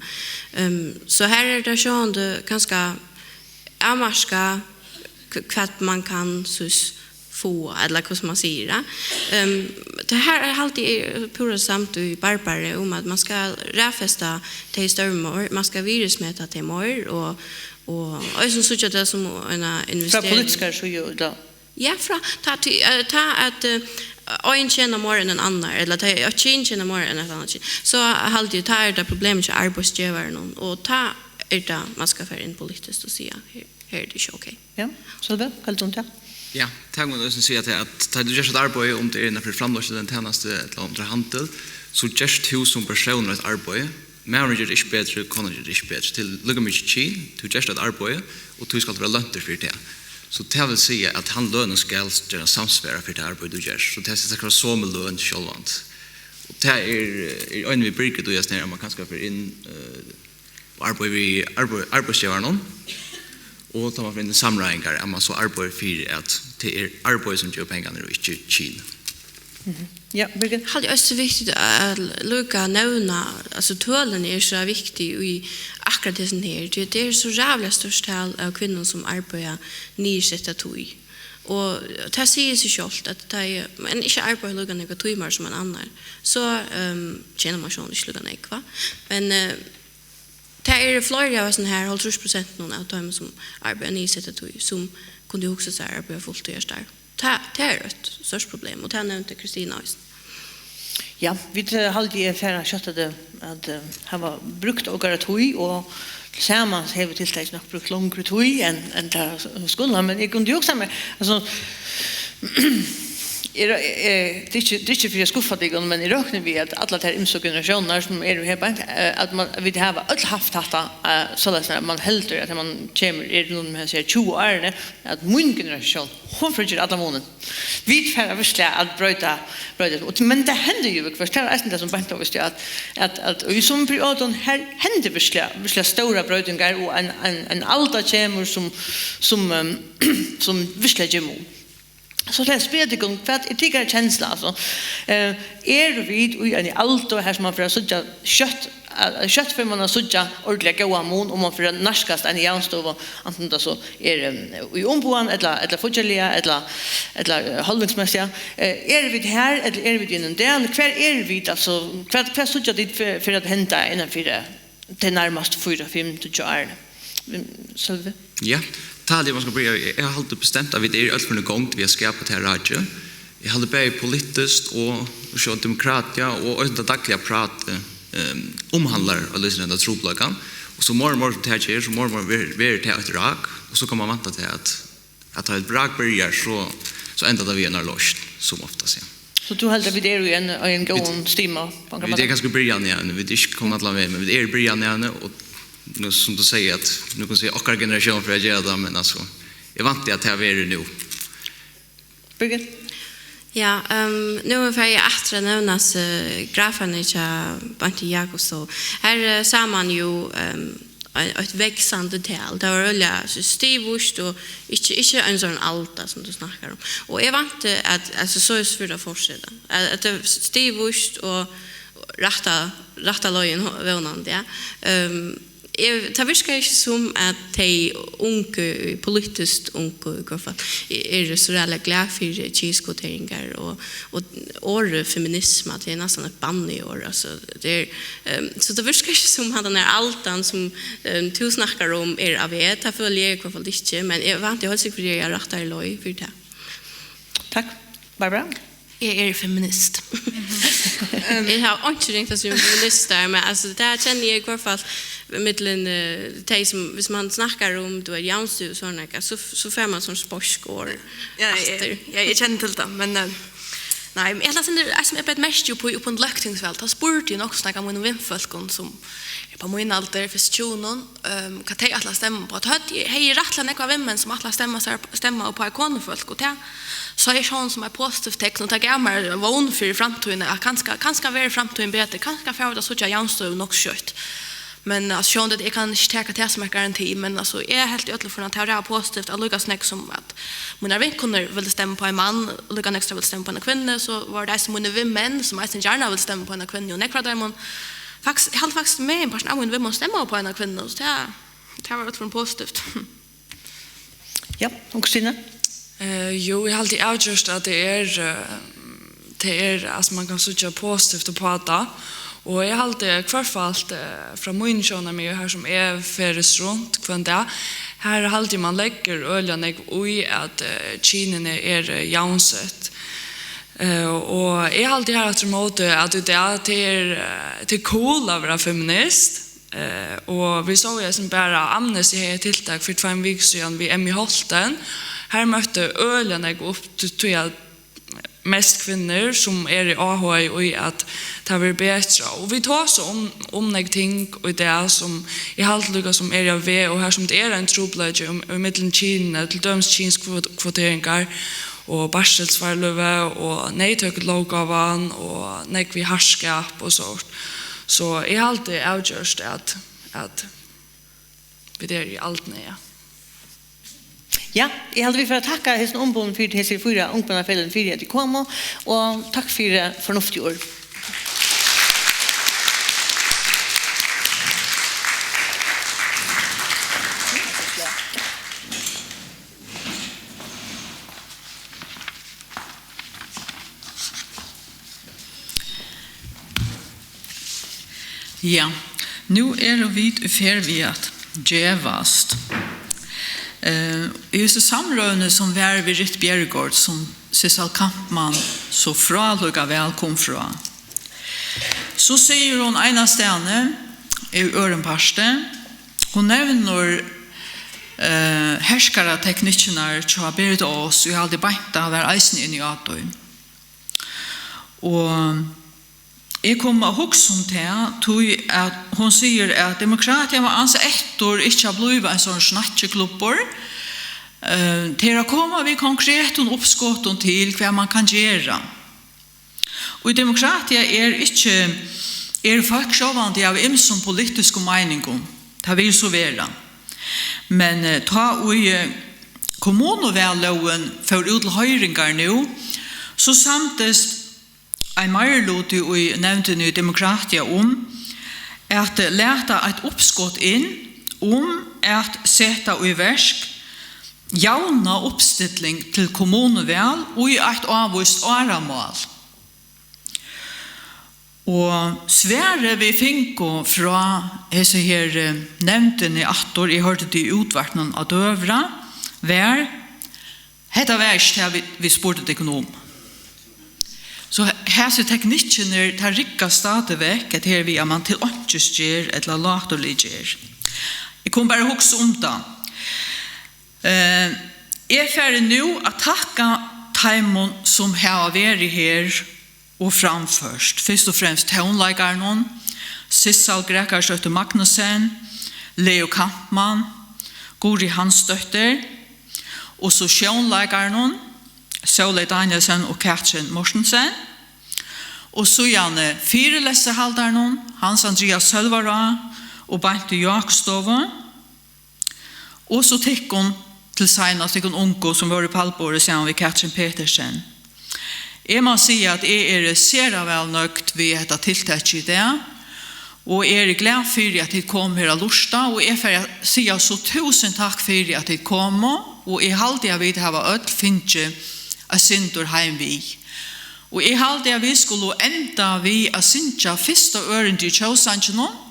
Ehm, so her er tað sjálvandi kanska avmarkað, h-, hvat mann kann, soleiðis, fáa, ella hvussu mann sigur, ja. Ehm, tað her er, haldi eg, púra samd við Barbaru um, at mann skal raðfesta tey størvini meir, mann skal virðismeta tey meir, og, og eisini síggja tað sum eina investering. Frá politiskari síðu, ella? Ja, frá, tá, tí, eh, tá at, eh, ein tjenar meira enn ein annar, ella tá eitt kyn tjenar meira enn eitt annað kyn, so haldi eg, tá er tað problemið hjá arbeiðsgevaranum, og tá er tað, mann skal fara inn politiskt og siga, her, her er tað ikki ok. Ja, Sølvi, hvat heldur tú um tað? Ja, tað kann man eisini siga, at, at tá tú gert eitt arbeiði, um tað er innanfyri framleiðslu, ein tænasta, ella um tað er handil, so gert tú sum persónur eitt arbeiði. Maðurin ger tað ikki betri, konan ger tað ikki betri. Til líka mikið kyn, tú gert eitt arbeiði, og tú skalt vera løntur fyri tað. So tað vil siga, at hann lønin skal gera samsvara fyri tað arbeiði, tú gert. So tað skal vera somu løn sjálvandi. Og tað er, er ein við Birgit og Jasna, at mann kanska fer inn, eh, og arbeiða við arbeiði, arbeiðsgevaranum, og tá mann fer inn í samráðingar, at mann so arbeiðir fyri, at tað er arbeiði, sum gevur pengarnar, og ikki kyn. Mhm. Ja, Birgit? Haldi eg eisini viktigt at líka nevna, altso, tølini eru so viktig í akkurát hesum her, tí tað er so ræðuliga stórt tal av kvinnum, sum arbeiða niðursetta tíð. Og tað sigur seg sjálvt, at tá ið ein ikki arbeiðir líka nógvar tímar sum ein annar, so, ehm, tjenar mann sjálvandi ikki líka nógv, va? Men, eh, tað eru fleiri av hesum her hálvtrýss prosent nú av teimum, sum arbeiða niðursetta tíð, sum kundu hugsa sær at arbeiða fulltíðarstarv. Tað, tað er eitt stórt problem, og tað nevndi Kristina eisini. Ja, vit, eh, haldi eg fara skjótt at, at, eh, hava brúkt okkara tíð, og tilsamans hevur tiltakið nokk brúkt longri tíð enn, enn tað skuldi, men eg kundi hugsa mær, altso, eg, eg, tað er ikki, tað er ikki fyri at skuffa tykkum, men eg rokni við, at allar tær ymsu generatiónirnar, sum eru her beint, eh, at mann, vit hava øll havt hatta, eh, soleiðis, at mann heldur, at mann kemur, er rundt um hesi tjúgu árini, at mín generatión, hon fer at gera allan munin. Vit fara veruliga at broyta, broyta. Og, men tað hendir jú viðhvørt, tað var eisini tað, sum Beinta vísti, at, at, at í summum periodum, her hendir veruliga, veruliga stórar broytingar, og ein, ein, ein alda kemur, sum, sum, ehm, sum veruliga ger mun. So lat meg spyrja tykkum, hvat er tykkara kensla, altso? Eh, eru vit í eini aldu, her sum mann fer at síggja skjótt, eh, skjótt fer mann at síggja ordiliga góðan mun, og mann fer at nærkast eini javnstøðu, antin tað so er, eh, í umboðan, ella, ella fíggjarliga, ella, ella, eh, hálvingsmessigt? Eh, eru vit her, ella eru vit í einum dali? Hvar eru vit, altso, hvat, hvat síggja tit fer, fer at henda innan fyri tey nærmastu fýra, fimm, tíggju árini? Sølvi? Ja, tað haldi eg, man skal byrja við. Eg haldi bestemt, at vit eru í øll førum gongd við at skapa tað rakið. Eg haldi bæði politiskt og, og so demokratia og eisini tað dagliga prátið, ehm, umhandlar og lýsir henda trupulleikan. Og so meir og meir sum tað ger, so meir og meir ver-, verður tað eitt rak, og so kann man vænta til, at, at tá eitt rak byrjar, so, so endar tað við einari loysn, sum oftast, ja. So tú heldur, at vit eru í ein, í ein góðum stima? Vit eru kanska í byrjanini av henni, vit eru ikki komin allan vegin, men vit eru í byrjanini av henni, og nú, sum tú sigur, at nú kann siga, okkara generatión fer at gera tað, men altso, eg vænti, at tað verður nú. Birgit? Ja, ehm, nú fari eg aftur at nevna, eh, grafarnar hjá Beintu Jakobsdóttur. Her, eh, sá mann jú, ehm, ein, eitt vaksandi tal. Tað var øgiliga so stigvíst og ikki, ikki ein sånn alda, sum tú snakkar um. Og eg vænti, at, altso, so er svært at fortseta. At, at tað er stigvíst og rætta, rætta leiðin, vónandi, ja. Ehm, eg, tað virkar ikki sum, at tey ungu, politiskt ungu í hvørt fall, eru so ræðuliga glað fyri kynskvoteringar og, og orðið feminisma, tað er næstan eitt banniorð, altso, tað er, ehm, so tað virkar ikki sum, at tann her aldan, sum, ehm, tú snakkar um, er á veg. Tað føli eg í hvørt fall ikki, men eg vænti heilt sikkurt, eg eri á rættari leið fyri tað. Takk. Barbara? Eg eri feminist. Eg havi einki ringt at siga um feministar, men, altso, tað kenni eg í hvørt fall millum, eh, tey sum, viss mann snakkar um, tú veit, javnstøðu og sovorðið, so, so fær mann sovorðin speisk orð aftur. Ja, eg, ja, eg kenni til tað, men, eh, Nei, men eg ætli at senda, eitt sum eg beit merki upp í, upp undir løgtingsval, tá spurdi eg nokk so nógv av mínum vinfólkum, sum eru á mín aldur, fyrst tjúgunum, ehm, hvat tey ætla at stemma uppá. Tá høvdu, hevði eg rættiliga nógvar vinmenn, sum ætla at stemma sær, stemma uppá konufólk, og tað sá eg sjálvum sum eitt positivt tekn, og tað gav mær vón fyri framtíðini, at kanska, kanska verður framtíðin betri, kanska fara vit at síggja javnstøðu nokk skjótt. Men, altso, sjálvandi, eg kann ikki taka tað sum eitt garanti, men, altso, eg helt í øllum førum, at tað var ræðuliga positivt, at líka so nógv sum at mínar vinkonur vildu stemma uppá ein mann, og líka nógv sum vildu stemma uppá eina kvinnu, so vóru tað eisini mínir vinmenn, sum eisini gjarna vildu stemma uppá eina kvinnu, og nógv av teimum, faktiskt, eg haldi faktiskt, meginpartin av mínum vinmonnum stemma uppá eina kvinnu, so tað, tað var í øllum førum positivt. Ja, og Kristina? Eh, jú, eg haldi avgjørt, at tað er, eh, tað er, altso, man kann síggja positivt uppá tað. Og eg haldi, hvørfalt, eh, frá mínum sjónarmiði, her sum eg ferðist runt hvønn dag, her haldi eg, man leggur øgiliga nógv í, at, eh, kynini eru javnsett. Eh, og eg haldi her aftur á móti, at í dag, tað er, eh, tað er cool at vera feminist. Eh, og vit sóu eisini bara, Amnesty hevði eitt tiltak fyri tveim vikum síðan við Emmy Holten. Har møttu øgiliga nógv upp, tí, tí at mest kvinnur, sum eru áhugaði í, at tað verður betra. Og vit tosa um, um nógv ting í dag, sum eg haldi líka sum eru á veg, og har sum tað er ein trupulleiki um, ímillum kynini, til dømis kynskvoteringar og barsilsvárløgu og neyðtøkulóggávan og nógv við harðskap og sovorðið. So eg haldi avgjørt, at, at vit eru í aldni, ja. Ja, eg haldi, vit fara at takka hesum umboðum fyri, hesi fýra ungmennafeløgini fyri, at tit komu, og takk fyri fornuftig orð. Ja, nú eru vit í ferð við at gevast. Eh, í hesi samrøðuni, sum var við Ruth Bjerregaard, sum Sissal Kampmann so frálíka væl kom frá, so sigur hon einastaðni í øðrum parti, hon nevnir, eh, herskarateknikkirnar hjá Berit Aas, og eg haldi beint, at hann var eisini inni á tí. Og eg kom at hugsa um tað, tí at hon sigur, at Demokratia var ansa eftir ikki at blíva ein sånn snakkiklubbur. Eh, tey eru at koma við konkretum uppskotum til, hvat man kann gera. Og í Demokratia er ikki, eru fólk sjálvandi av ymsum politiskum meiningum. Tað vil so vera. Men, eh, tá ið, eh, kommunuvallógin fór út til hoyringar nú, so samdist ein meiriluti í nevndini í Demokratia um at lata eitt uppskot inn um at seta í verk javna uppstilling til kommunuval í eitt ávíst áramál. Og svarið, vit fingu frá hesi her, eh, nevndini aftur, eg hoyrdi tað í útvarpinum á døgurða, var: "Hetta var ikki tað, vit, vit spurdu tykkum um." So he-, hasi teknikkirnir, tað riggar stadigvekk, at her við, at man til einki ger ella láturlig ger. Eg kom bara at hugsa um tað. Eh, eg fari nú at takka teimum, sum hava verið her og framført. Fyrst og fremst tónleikarunum, Sissal Grækarsdóttir Magnussen, Leo Kampmann, Guðrið Hansdóttir, og so sjónleikarunum, Sóley Danielsen og Katrin Mortensen, og síðani fyrilestrarhaldarunum, Hans Andreas Sølvará og Beintu Jákupsstovu. Og so tykkum til seinast, tykkum ungu, sum vóru í pallborði saman við Katrin Petersen. Eg má siga, at eg eri sera væl nøgd við hetta tiltakið í dag, og eg eri glað fyri, at tit komu her at lurta, og eg fari at siga so túsund takk fyri, at tit komu, og eg haldi, at vit hava øll fingið eitt sindur heim við. Og eg haldi, at vit skulu enda við at syngja fyrsta ørindi í tjóðsanginum,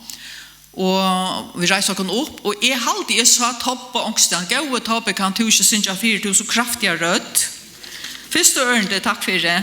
og vit reisa okkum upp, og eg haldi, eg sá Tobba onkustaðni. Góði Tobbi, kann tú ikki syngja fyri, tú hevur so kraftiga rødd? Fyrsta ørindi, takk fyri.